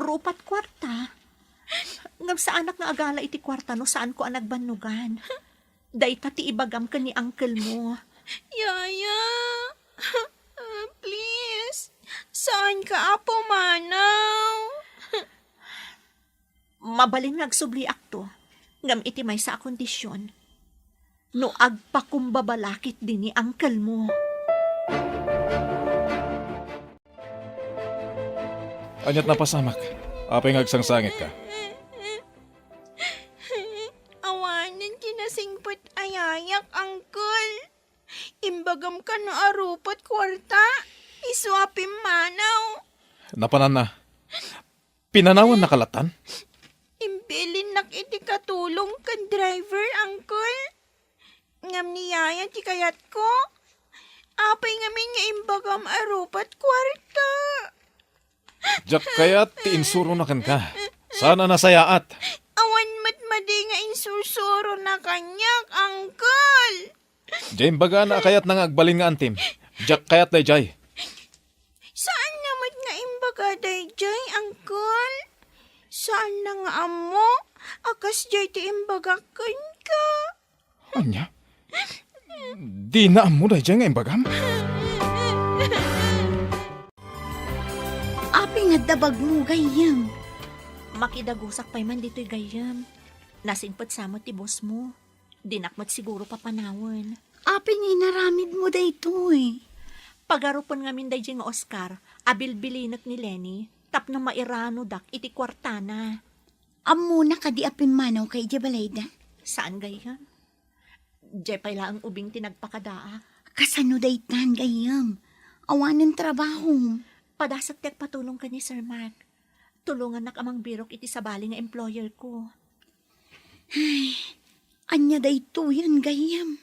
Rupat kuarta. Ngem saanak nga agala iti kuarta no saanko a nagbannogan. Dayta ti ibagam ken ni uncle mo. Yaya, please, saanka a pumanaw. Mabalin nga agsubliakto, ngem iti maysa a kondisyon, no agpakumbaba la ketdi ni uncle mo. Aniat napasamak? Apay nga agsangsangitka? Awanen ti nasingpet a yayak, uncle. Imbagam kano a rupat kuarta, isu a pimmanaw. Napananna. Pinanawannaka lattan? Imbilinnak iti katulong ken driver, uncle. Ngem ni yaya ti kayatko. Apay ngamin nga imbagam a rupat kuarta? Diak kayat ti insurona kenka. Saan a nasayaat. Awan met madi nga insursurona kaniak, uncle. Diay imbagana a kayatna nga agbalin nga antim. Diak kayat daydiay. Saanna met nga imbaga daydiay, uncle. Saanna nga ammo a kasdiay ti imbagak kenka. Ania? Dina ammo daydiay nga imbagam? Apay nga adda bagmo, gayyem? Makidagusak pay man ditoy, gayyem. Nasingpet sa met ti boss mo. Dinak met siguro papanawen. Apay nga inaramidmo daytoy? Pagarupen ngamin daydiay nga Oscar a bilbilinek ni Lenny tapno mairanodak iti kuartana. Ammona kadi a pimmanawka idiay balayda? Saan, gayyem. Diay pay laeng ubing ti nagpakadaak. Kasano daytan, gayyem? Awanen trabahom. Padasek ti agpatulong ken ni Sir Mark. Tulongannak a mangbirok iti sabali nga employer ko. Ay, ania daytoyen, gayyem?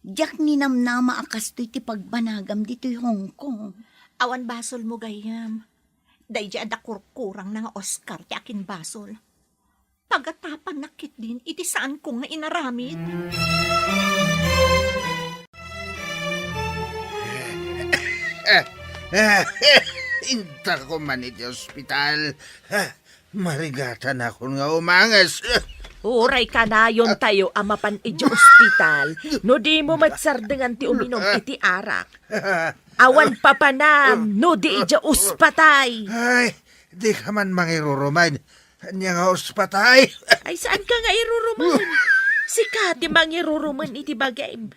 Diak ninamnama a kastoy ti pagbanagam ditoy Hong Kong. Awan basolmo, gayyem. Daydiay adda kurkurangna nga Oscar ti akinbasol. Pagatapannak ketdin iti saanko nga inaramid. Intako man iti ospital. Marigatanakon nga umanges. Uray kanayontayo a mapan idiay ospital no dimo met sardengan ti uminum iti arak. Awan papanam no di idiay ospatay. Ay, dika man mangirurumen. Ania nga ospatay? Ay, saanka nga irurumen? Sika ti mangirurumen iti bagim.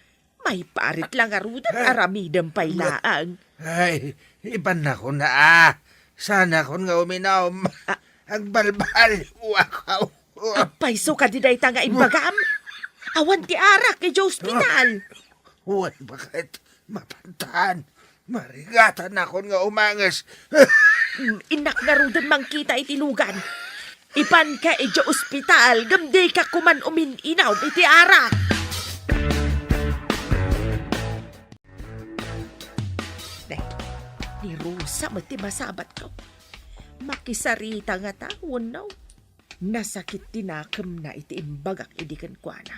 Maiparit la ngaruden, aramidem pay laeng. Ay, ibannakon a. Saanakon nga uminum. Ah. Agbalbaliwak. Apay, isu kadi dayta nga imbagam? Awan ti arak idiay ospital. Wen, baket, mapantan. Marigatanakon nga umanges. Innak ngaruden mangkita iti lugan. Ipanka idiay ospital, ngem dika koman umin-inum iti arak. Deh, ni Rosa met ti masabatko. Makisarita ngata wenno? Nasakit ti nakemna iti imbagak idi kenkuana.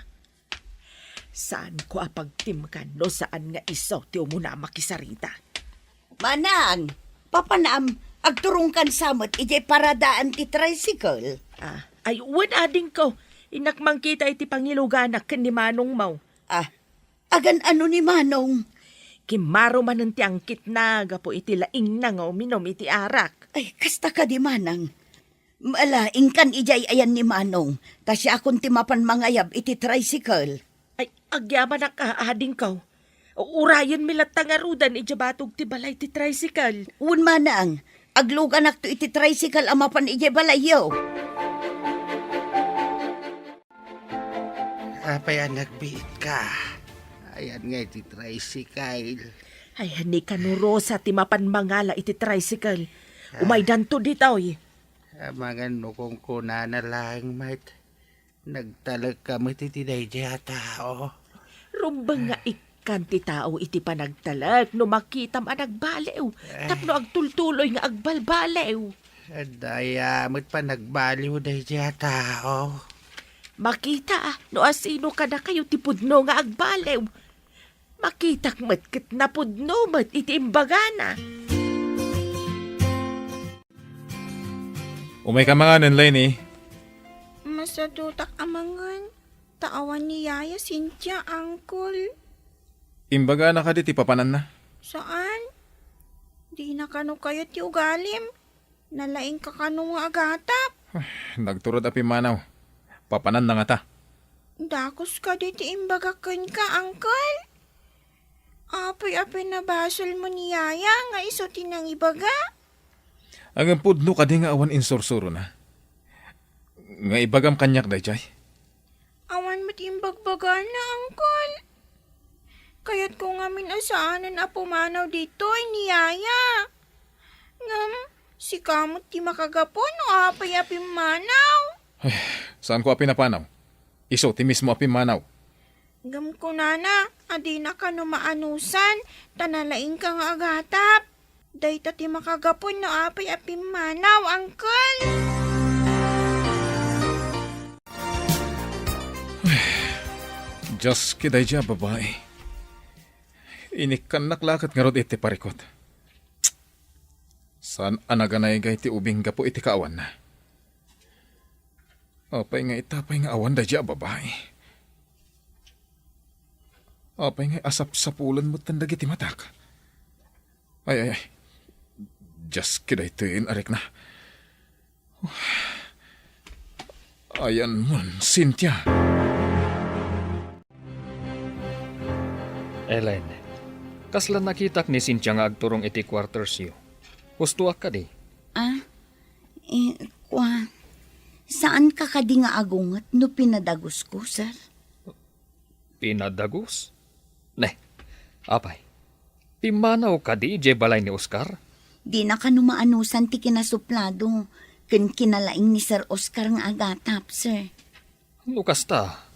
Saanko a pagtimkan no saan nga isu ti umuna a makisarita. Manang, papanam, agturongkan sa met idiay paradaan ti tricycle. Ah, ay, wen, adingko. Innak mangkita iti pangiluganak ken ni manongmo. Ah, agan-ano ni manong? Kimmaro manen ti angkitna gapu iti laingna nga uminum iti arak. Ay, kasta kadi, manang. Ala, inkan idiay ayan ni manong, ta siakon ti mapan mangayab iti tricycle. Ay, agyamanak a, adingko. Urayenmi latta ngaruden idiay batog ti balay ti tricycle. Wen, manang, agluganakto iti tricycle a mapan idiay balayyo. Apay a nagbiitka? Ayan nga iti tricycle. Ay, ni kano Rosa ti mapan mangala iti tricycle. Ah. Umaydanto ditoy. Amangan no kunkunana laeng met. Nagtalekka met iti daydiay a tao. Rumbeng nga ikka. Kan ti tao iti panagtalek no makitam a nagbaliw, tapno agtultuloy nga agbalbaliw. Daya met panagbaliw daydiay a tao. Makita no asino kadakayo ti pudno nga agbaliw. Makitak met ket napudno met iti imbagana. Umayka manganen, Lenny. Masadutak a mangan, ta awan ni Yaya Cynthia, Uncle. Imbagana kadi ti papananna? Saan. Dina kano kayat ti ugalim. Nalaingka kano nga agatap. Nagturod a pimmanaw. Papananna ngata. Dakes kadi ti imbagak kenka, Uncle? Apay a pinabasolmo ni Yaya nga isu ti nangibaga? Ngem pudno kadi nga awan insursurona? Nga ibagam kaniak daydiay? Awan met imbagbagana, Uncle. Kayatko ngamin a saanen a pumanaw ditoy ni Yaya. Ngem, sika met ti makagapu no apay a pimmanaw. Ay, saanko a pinapanaw. Isu ti mismo a pimmanaw. Ngem kunana a dina kano maanusan, ta nalaingka nga agatap. Dayta ti makagapu no apay a pimmanaw, Uncle. Dios, ket daydiay a babai. Inikkannak la ket ngarud iti parikut. Saan a naganaygay ti ubing gapu iti kaawanna. Apay nga ita pay nga awan daydiay a babai? Apay nga asapsapulen metten dagiti matak? Ay, ay, ay. Dios, ket daytoyen a rikna. Ayanmon, Cynthia. Ellen, kasla nakitak ni Cynthia nga agturong iti quartersyo. Hustoak kadi? Ah, eh, kua, saanka kadi nga agunget no pinadagusko, sir? Pinadagus? Ne, apay, pimmanaw kadi idiay balay ni Oscar? Dina kano maanusan ti kinasuplado ken kinalaing ni Sir Oscar nga agatap, sir. No kasta,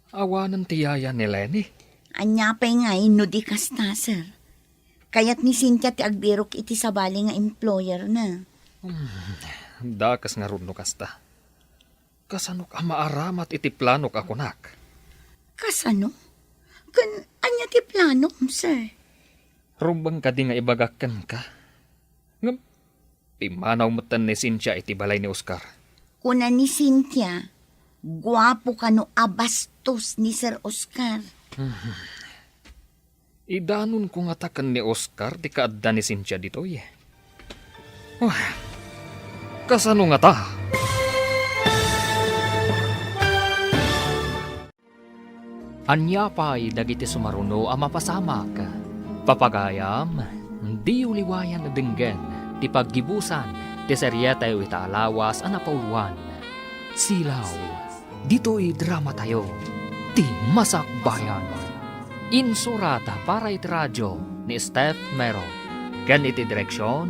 awanen ti yaya ni Lenny? Ania pay ngay no di kasta, sir? Kayat ni Cynthia ti agbirok iti sabali nga employer na. Hmm, dakes ngarud no kasta. Kasanok a maaramat iti planok a kunak? Kasano? Ken ania ti planom, sir? Rumbeng kadi nga ibagak kenka? Ngem, pimmanaw metten ni Cynthia iti balay ni Oscar. Kuna ni Cynthia, guapo kano a bastos ni Sir Oscar. Idanonko ngata ken ni Oscar ti kaadda ni Cynthia ditoy. Ah, kasano ngata? Ania pay dagiti sumaruno a mapasamak? Papagayam, diyo liwayan a denggen ti paggibusan ti serietayo ita a lawas a napauluan, Silaw. Ditoy dramatayo, ti Masakbayan. Insurat para iti radio ni Steph Mero, ken iti direksion,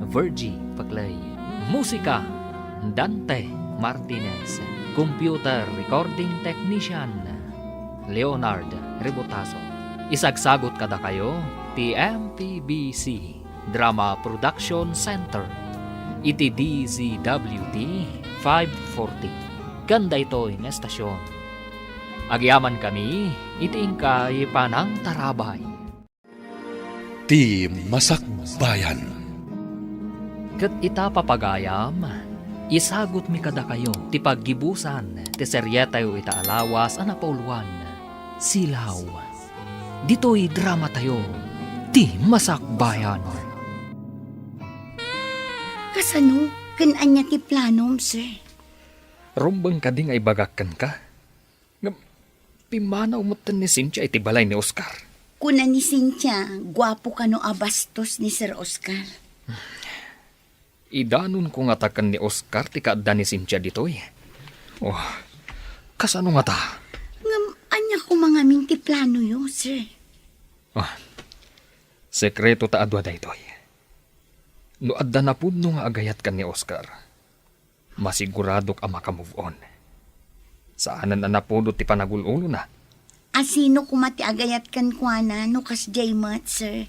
Virgie Paclay. Musika, Dante Martinez. Computer recording technician, Leonard Rebotazo. Isagsagut kadakayo ti M P B C Drama Production Center iti D Z W T five forty ken daytoy nga estasion. Agyamankami iti inkay panangtarabay. Ti Masakbayan. Ket ita, papagayam, isagutmi kadakayo ti paggibusan ti serietayo ita a lawas a napauluan, Silaw. Ditoy dramatayo, ti Masakbayan. Kasano? Ken ania ti planom, sir? Rumbeng kadi nga ibagak kenka? Ngem, pimmanaw metten ni Cynthia iti balay ni Oscar. Kuna ni Cynthia, guapo kano a bastos ni Sir Oscar. Idanonko ngata ken ni Oscar ti kaadda ni Cynthia ditoy. Oh, kasano ngata? Ngem, ania koma ngamin ti planoyo, sir? Ah, sekreto ta a dua daytoy. No adda napudno nga agayat ken ni Oscar, masiguradok a maka-move on. Saanen a napudot ti panagul-ulona. Asino koma ti agayat kenkuana no kasdiay met, sir?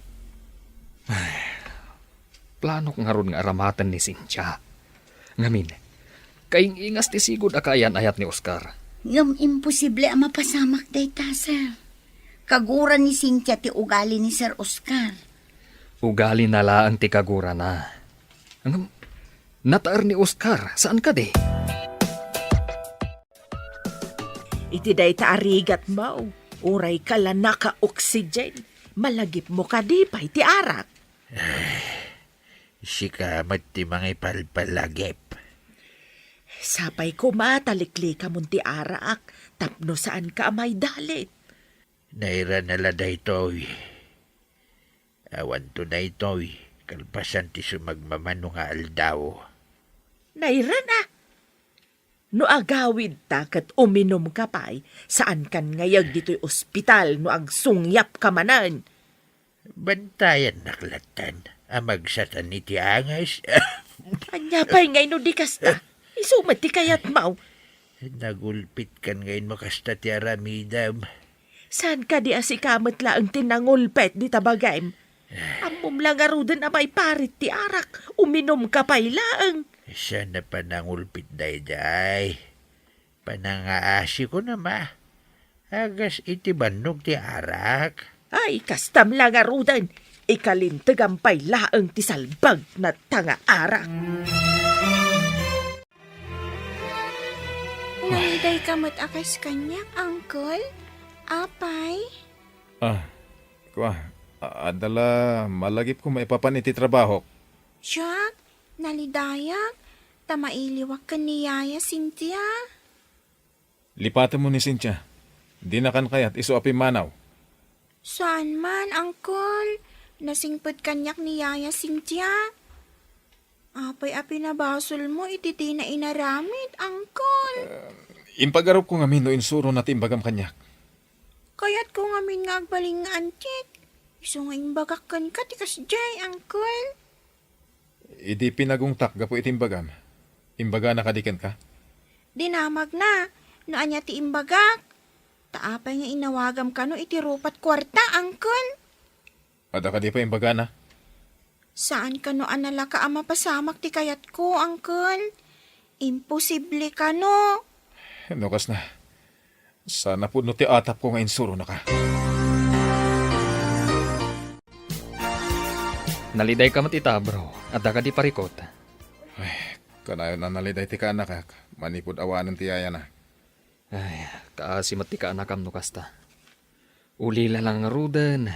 Planok ngarud nga aramaten ni Cynthia. Ngamin, kaing-ingas ti sigud a kaayan-ayat ni Oscar. Ngem imposible a mapasamak dayta, sir. Kagura ni Cynthia ti ugali ni Sir Oscar. Ugalina laeng ti kagurana. Ngem, nataer ni Oscar, saan kadi? Iti dayta a rigatmo, uray ka la naka-oxygen, malagipmo kadi pay ti arak? Sika met ti mangipalpalagip. Sapay koma ta liklikamon ti arak tapno saanka a maidalit. Nairana la daytoy. Awanto daytoy, kalpasan ti sumagmamano nga aldaw. Nairana? No agawidta ket uminumka pay, saankan ngayeg ditoy ospital no agsungyapka manen. Bantayannak lattan a magsatan iti angas. Ania pay ngay no di kasta? Isu met ti kayatmo. Nagulpitkan ngay no kasta ti aramidem. Saan kadi a sika met laeng ti nangulpet dita bagim? Ammom la ngaruden a maiparit ti arak, uminumka pay laeng. Saan a panangulpit daydiay? Panangaasiko na ma. Agas iti bannog ti arak. Ay, kastam la ngaruden, ikalintegam pay laeng ti salbagna ta nga arak. Nalidayka met a kas kaniak, Uncle? Apay? Ah, kua, a-, adda la malagipko maipapan iti trabahok. Jack, nalidayak, ta mailiwak ken ni Yaya Cynthia. Lipatemmo ni Cynthia. Dinakan kayat isu a pimmanaw. Saan man, Uncle. Nasingpet kaniak ni Yaya Cynthia. Apay a pinabasolmo iti dina inaramid, Uncle? Impagarupko ngamin no insurona ti imbagam kaniak. Kayatko ngamin nga agbalin nga antik. Isu nga imbagak kenka ti kasdiay, Uncle. Idi pinagungtak gapu iti imbagam, imbagana kadi kenka? Dinamagna no ania ti imbagak. Ta apay nga inawagam kano iti rupat kuarta, Uncle? Adda kadi pay imbagana? Saan kano a nalaka a mapasamak ti kayatko, Uncle? Imposible kano. No kasna, saan a pudno ti atapko nga insuronaka. Nalidayka met ita, bro. Adda kadi parikut? Ay, kanayon a naliday ti kaanakak, manipud awanen ti yayana. Ay, kaasi met ti kaanakam no kasta. Ulila la ngaruden,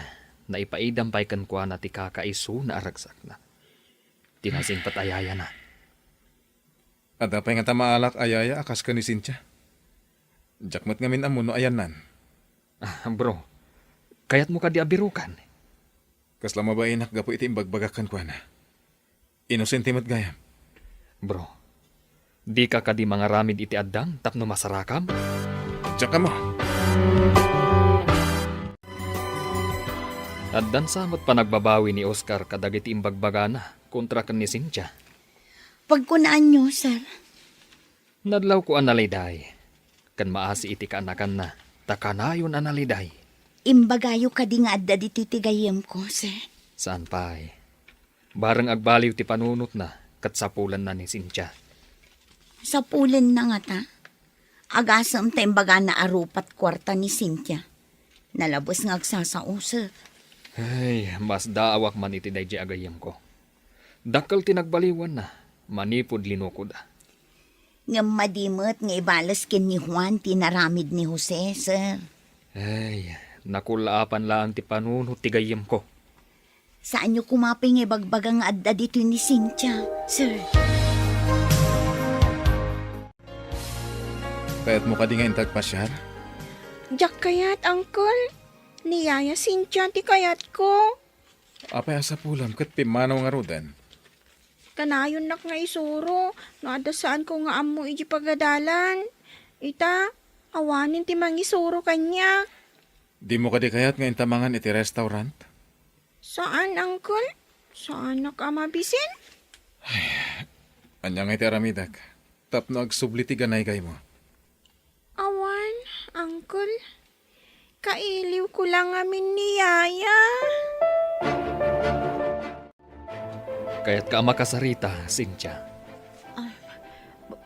naipaidam pay kenkuana ti kakaisuna a ragsakna. Ti nasingpet a yayana. Adda pay ngata maalak a yaya a kas ken ni Cynthia. Diak met ngamin ammo no ayannan. Ah, bro, kayatmo kadi a birukan? Kasla mabainak gapu iti imbagbagak kenkuana. Inosente met gayam. Bro, dika kadi mangaramid iti addang tapno masarakam? Diak ammo. Addan sa met panagbabawi ni Oscar kadagiti imbagbagana kontra ken ni Cynthia. Pagkunaanyo, sir. Nadlawko a naliday, ken maasi iti kaanakanna, ta kanayon a naliday. Imbagayo kadi nga adda ditoy ti gayyemko, sir? Saan pay. Bareng agbaliw ti panunotna, ket sapulenna ni Cynthia. Sapulenna ngata? Agasem ta imbagana a rupat kuarta ni Cynthia. Nalabes nga agsasausek. Ay, masdaawak man iti daydiay a gayyemko. Dakkel ti nagbaliwanna, manipud linukoda. Ngem madi met nga ibales ken ni Juan ti naramid ni Jose, sir. Ay, nakullaapan laeng ti panunot ti gayyemko. Saanyo koma pay nga ibagbaga nga adda ditoy ni Cynthia, sir. Kayatmo kadi nga inta agpasiar? Diak kayat, Uncle. Ni Yaya Cynthia ti kayatko. Apay a sapulem ket pimmanaw ngaruden? Kanayonnak nga isuro no adda saanko nga ammo idiay pagadalan. Ita, awanen ti mangisuro kaniak. Dimo kadi kayat nga inta mangan iti restaurant? Saan, Uncle. Saanak a mabisin. Ania ngay ti aramidek tapno agsubli ti ganaygaymo? Awan, Uncle. Kailiwko la ngamin ni Yaya. Kayatka a makasarita, Cynthia? Ah, pa-,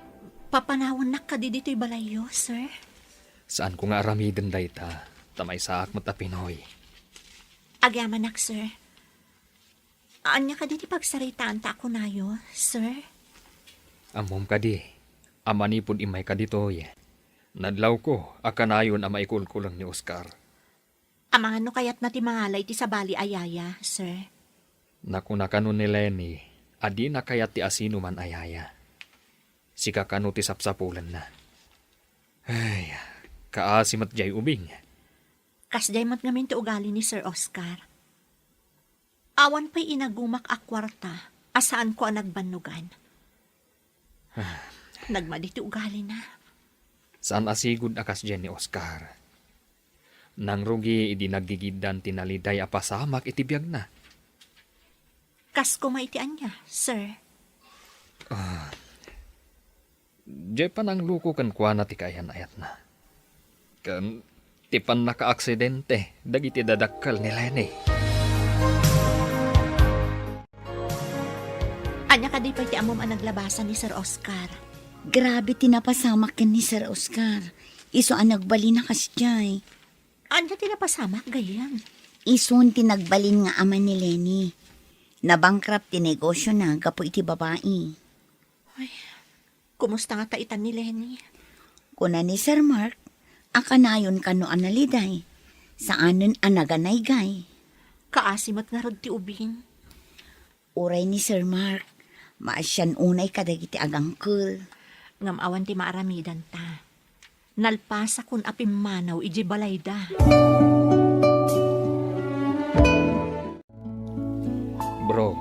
papanawannak kadi ditoy balayyo, sir? Saanko nga aramiden dayta, ta maysaak met a Pinoy. Agyamanak, sir. Ania kadi ti pagsaritaanta a kunayo, sir? Ammom kadi a manipud immayka ditoy, nadlawko a kanayon a maikulkuleng ni Oscar. Amangan no kayatna ti mangala iti sabali a yaya, sir? Nakuna kano ni Leni a dina kayat ti asinoman a yaya. Sika kano ti sapsapulenna. Ay, kaasi met jay ubing. Kasjay met ngamin ti ugali ni Sir Oscar. Awan pay inagumak a kuarta a saanko a nagbannogan. Nagmadi ti ugalina. Saan a sigud a kasdiay ni Oscar. Nangrugi idi naggigiddan ti naliday a pasamak iti biagna. Kas koma iti ania, sir? Ah, Diay panangluko kenkuana ti kaayan-ayatna. Ken ti pannakaaksidente dagiti dadakkel ni Leni. Ania kadi pay ti ammom a naglabasan ni Sir Oscar? Grabe ti napasamak ken ni Sir Oscar. Isu a nagbalin a kasdiay. Ania ti napasamak, gayyem? Isun ti nagbalin nga ama ni Leni. Nabankrupt ti negosiona gapu iti babai. Ay, kumusta ngata itan ni Leni? Kuna ni Sir Mark, a kanayon kano a naliday. Saanen a naganaygay. Kaasi met ngarud ti ubing. Uray ni Sir Mark, maasian unay kadagiti agangkel. Ngem awan ti maaramidanta. Nalpasakon a pimmanaw idiay balayda. Bro,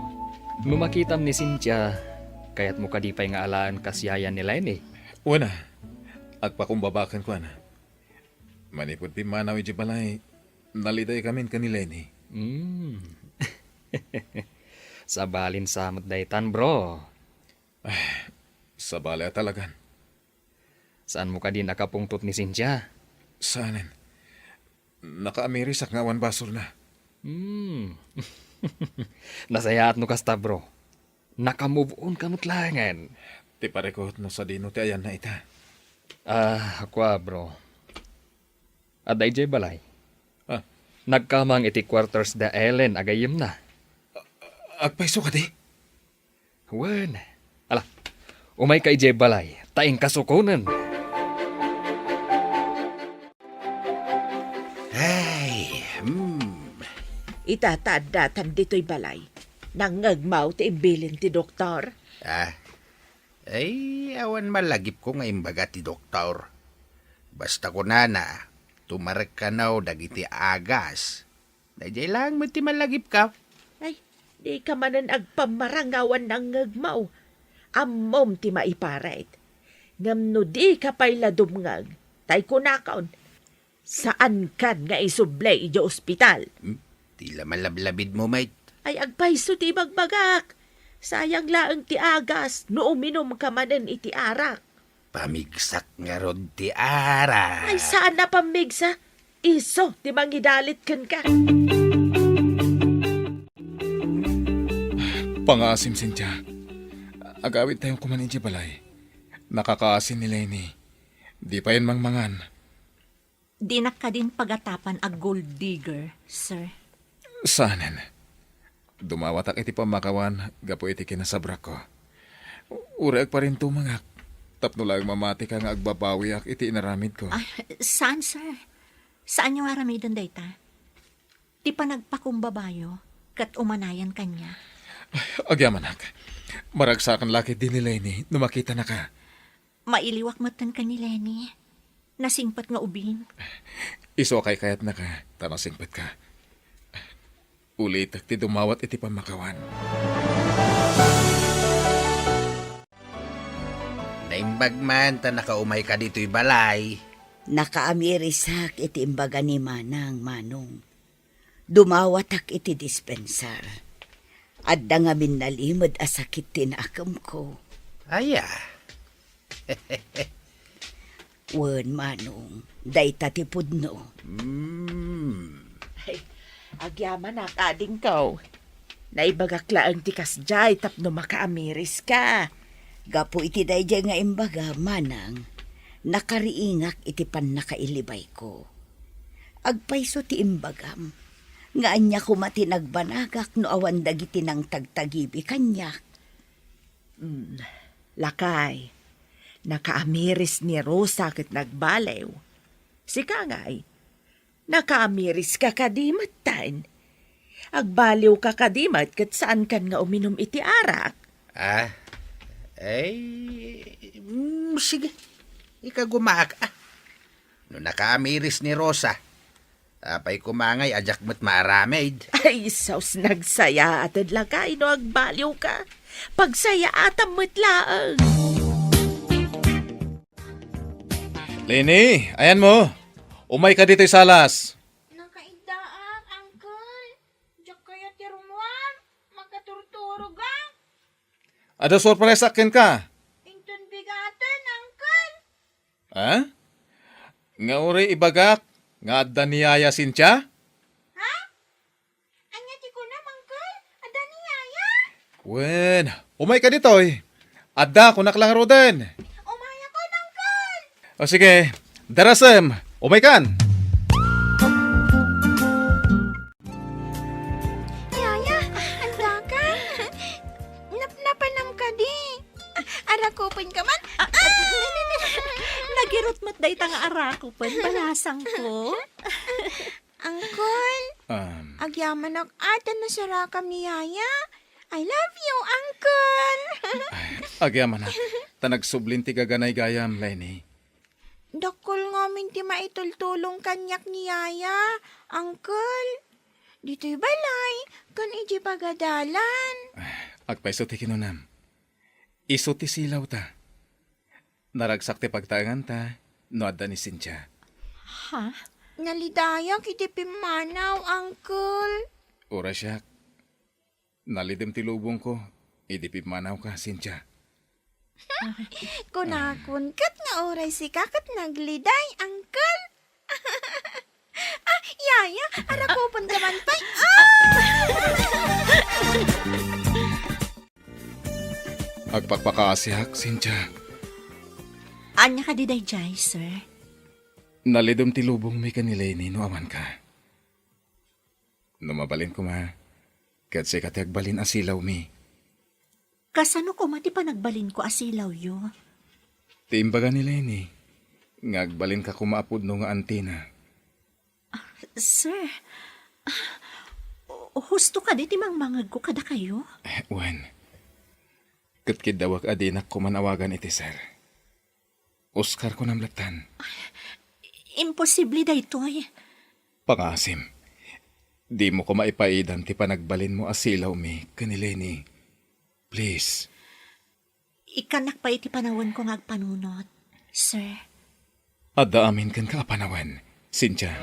no makitam ni Cynthia, kayatmo kadi pay nga alaen kas yaya ni Leni? Wen a, agpakumbaba kenkuana. Manipud pimmanaw idiay balay, nalidaykamin ken ni Leni. Mm. Sabalin sa met daytan, bro. Ay, sabali a talagan. Saanmo kadi nakapungtot ni Cynthia? Saanen. Nakaamirisak nga awan basolna. Hmm. Nasayaat no kasta, bro. Naka-move on ka met laengen. Ti parikut no sadino ti ayanna ita. Ah, kua, bro. Adda idiay balay. Ah. Nagkamang iti quarters da Ellen a gayyemna. Agpayso kadi? Wen. Ala, umayka idiay balay, ta inkasukonen. Ay, hmm. Ita ta addatan ditoy balay. Nangngegmaw ti imbilin ti doktor? Ah, ay, awan malagipko nga imbaga ti doktor. Basta kunana, tumarek kano dagiti agas. Daydiay laeng met ti malagipko. Ay, dika manen agpammarang nga awan nangngegmaw. Ammom ti maiparit. Ngem no dika pay la dumngeg, tay kunakon, saankan nga isubli idiay ospital. Hmm? Ti la malablabidmo met. Ay, agpayso ti ibagbagak. Sayang laeng ti agas no uminumka manen iti arak. Pamigsak ngarud ti arak. Ay, saan a pamigsak. Isu ti mangidalit kenka. Pangaasim, Cynthia. Agawidtayo koman idiay balay. Nakakaasin ni Leni. Di payen mangmangan. Dinak kadin pagatapan a gold digger, sir. Saanen. Dumawatak iti pammakawan gapu iti kinasabrakko. Uray agparintumengak tapno laeng mamatika nga agbabawiak iti inaramidko. Ah, saan, sir? Saanyo nga aramiden dayta? Ti panagpakumbabayo ket umanayan kaniak. Ay, agyamanak. Maragsakan la ketdi ni Leni no makitanaka. Mailiwak metten ken ni Leni. Nasingpet nga ubing. Isu a kaykayatnaka, ta nasingpetka. Ulitek ti dumawat iti pammakawan. Naimbag man ta nakaumayka ditoy balay. Nakaamirisak iti imbaga ni Manang, Manong. Dumawatak iti dispensar. Adda ngamin nalimed a sakit ti naakemko. Aya. Wen, Manong, dayta ti pudno. Mm. Ay, agyamanak, adingko. Naibagak laeng ti kasdiay tapno makaamiriska. Gapu iti daydiay nga imbaga, Manang, nakariingak iti pannakailibayko. Agpayso ti imbagam, nga ania koma ti nagbanagak no awan dagiti nangtagtagibi kaniak? Mm, lakay, nakaamiris ni Rosa ket nagbaliw. Sika ngay, nakaamiriska kadi metten? Agbaliwka kadi met ket saankan nga uminum iti arak? Ah, ay, mm, sige. Ikagumaak, ah. No nakaamiris ni Rosa, apay koma ngay a diak met maaramid? Ay, sus, nagsayaated lakay no agbaliwka. Pagsayaatam met laeng. Leni, ayanmo. Umayka ditoy salas. Nakaiddaak, Uncle. Diak kayat ti rummuar. Makaturturogak. Adda sorpresak kenka. Inton bigaten, Uncle. Ha? Nga uray ibagak nga adda ni Yaya Cynthia? Ha? Ania ti kunam, Uncle? Adda ni Yaya? Wen, umayka ditoy. Adda, kunak la ngaruden. Umayakon, Uncle. O sige, darasem, umaykan. Yaya, andaka? Napnapanam kadi? Arakupenka man? Ah, ah, nagirot met dayta nga arakupen, balasangko. Uncle, Um, agyamanak a ta nasarakam ni Yaya. I love you, Uncle. Ay, agyamanak, ta nagsublin ti gaganay gayam, Leni. Dakkel ngamin ti maitultulong kaniak ni Yaya, Uncle. Ditoy balay, ken idiay pagadalan. Agpayso ti kinunam. Isu ti silawta. Naragsak ti pagtaenganta no adda ni Cynthia. Ha? Nalidayak iti pimmanaw, Uncle. Uray siak. Nalidem ti lubongko idi pimmanawka, Cynthia. Kunakon ket nga uray sika ket nagliday, Uncle. Ah, Yaya, arakupenka man pay. Ah! Agpakpakaasiak, Cynthia. Ania kadi daydiay, sir? Nalidem ti lubongmi ken ni Leni no amanka. No mabalin koma, ket sika ti agbalin a silawmi. Kasano koma ti panagbalinko a silawyo? Ti imbaga ni Leni nga agbalinka koma a pudno nga antina. Ah, sir, ah, husto kadi ti mangmangegko kadakayo? Eh, wen. Ket kiddawek a dinak koman awagan iti sir. Oscar, kunam lattan. Imposible daytoy. Pangaasim, dimo koma ipaidan ti panagbalinmo a silawmi ken ni Leni. Please. Ikkannak pay iti panawenko nga agpanunot, sir. Adda amin kenka a panawen, Cynthia.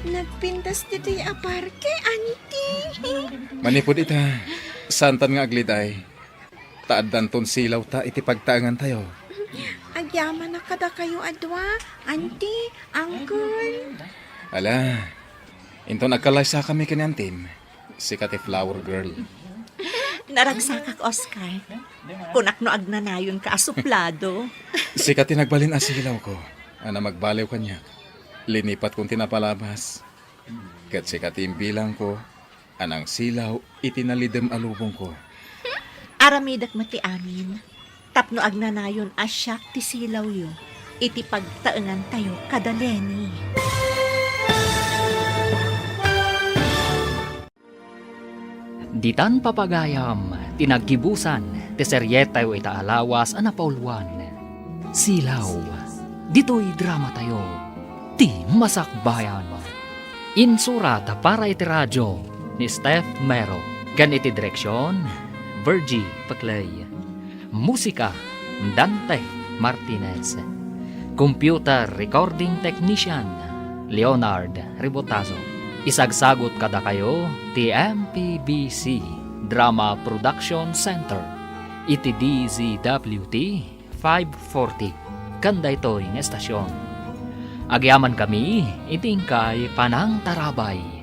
Nagpintas ditoy a parke, Auntie. Manipud ita, saantan nga agliday. Ta addanton silawta iti pagtaengantayo. Agyamanak kadakayo a dua, Auntie, Uncle. Ala, inton agkalaysakami ken ni Antim, sika ti flower girl. Naragsakak, Oscar. Kunak no agnanayonka a suplado. Sika ti nagbalin a silawko, a namagbaliw kaniak. Linipatkon ti napalabas. Ket sika ti imbilangko a nangsilaw iti nalidem a lubongko. Aramidek met ti amin, tapno agnanayon a siak ti silawyo iti pagtaengantayo kada Leni. Ditan papagayam ti naggibusan ti serietayo ita a lawas a napauluan, Silaw. Ditoy dramatayo, Ti Masakbayan. Insurat para iti radio ni Steph Mero ken iti direksion, Virgie Paclay. Musika, Dante Martinez. Computer recording technician, Leonard Ribotazo. Isagsagut kadakayo ti M P B C Drama Production Center. iti D Z W T five forty ken daytoy nga estasion. Agyamankami iti inkay panangtarabay.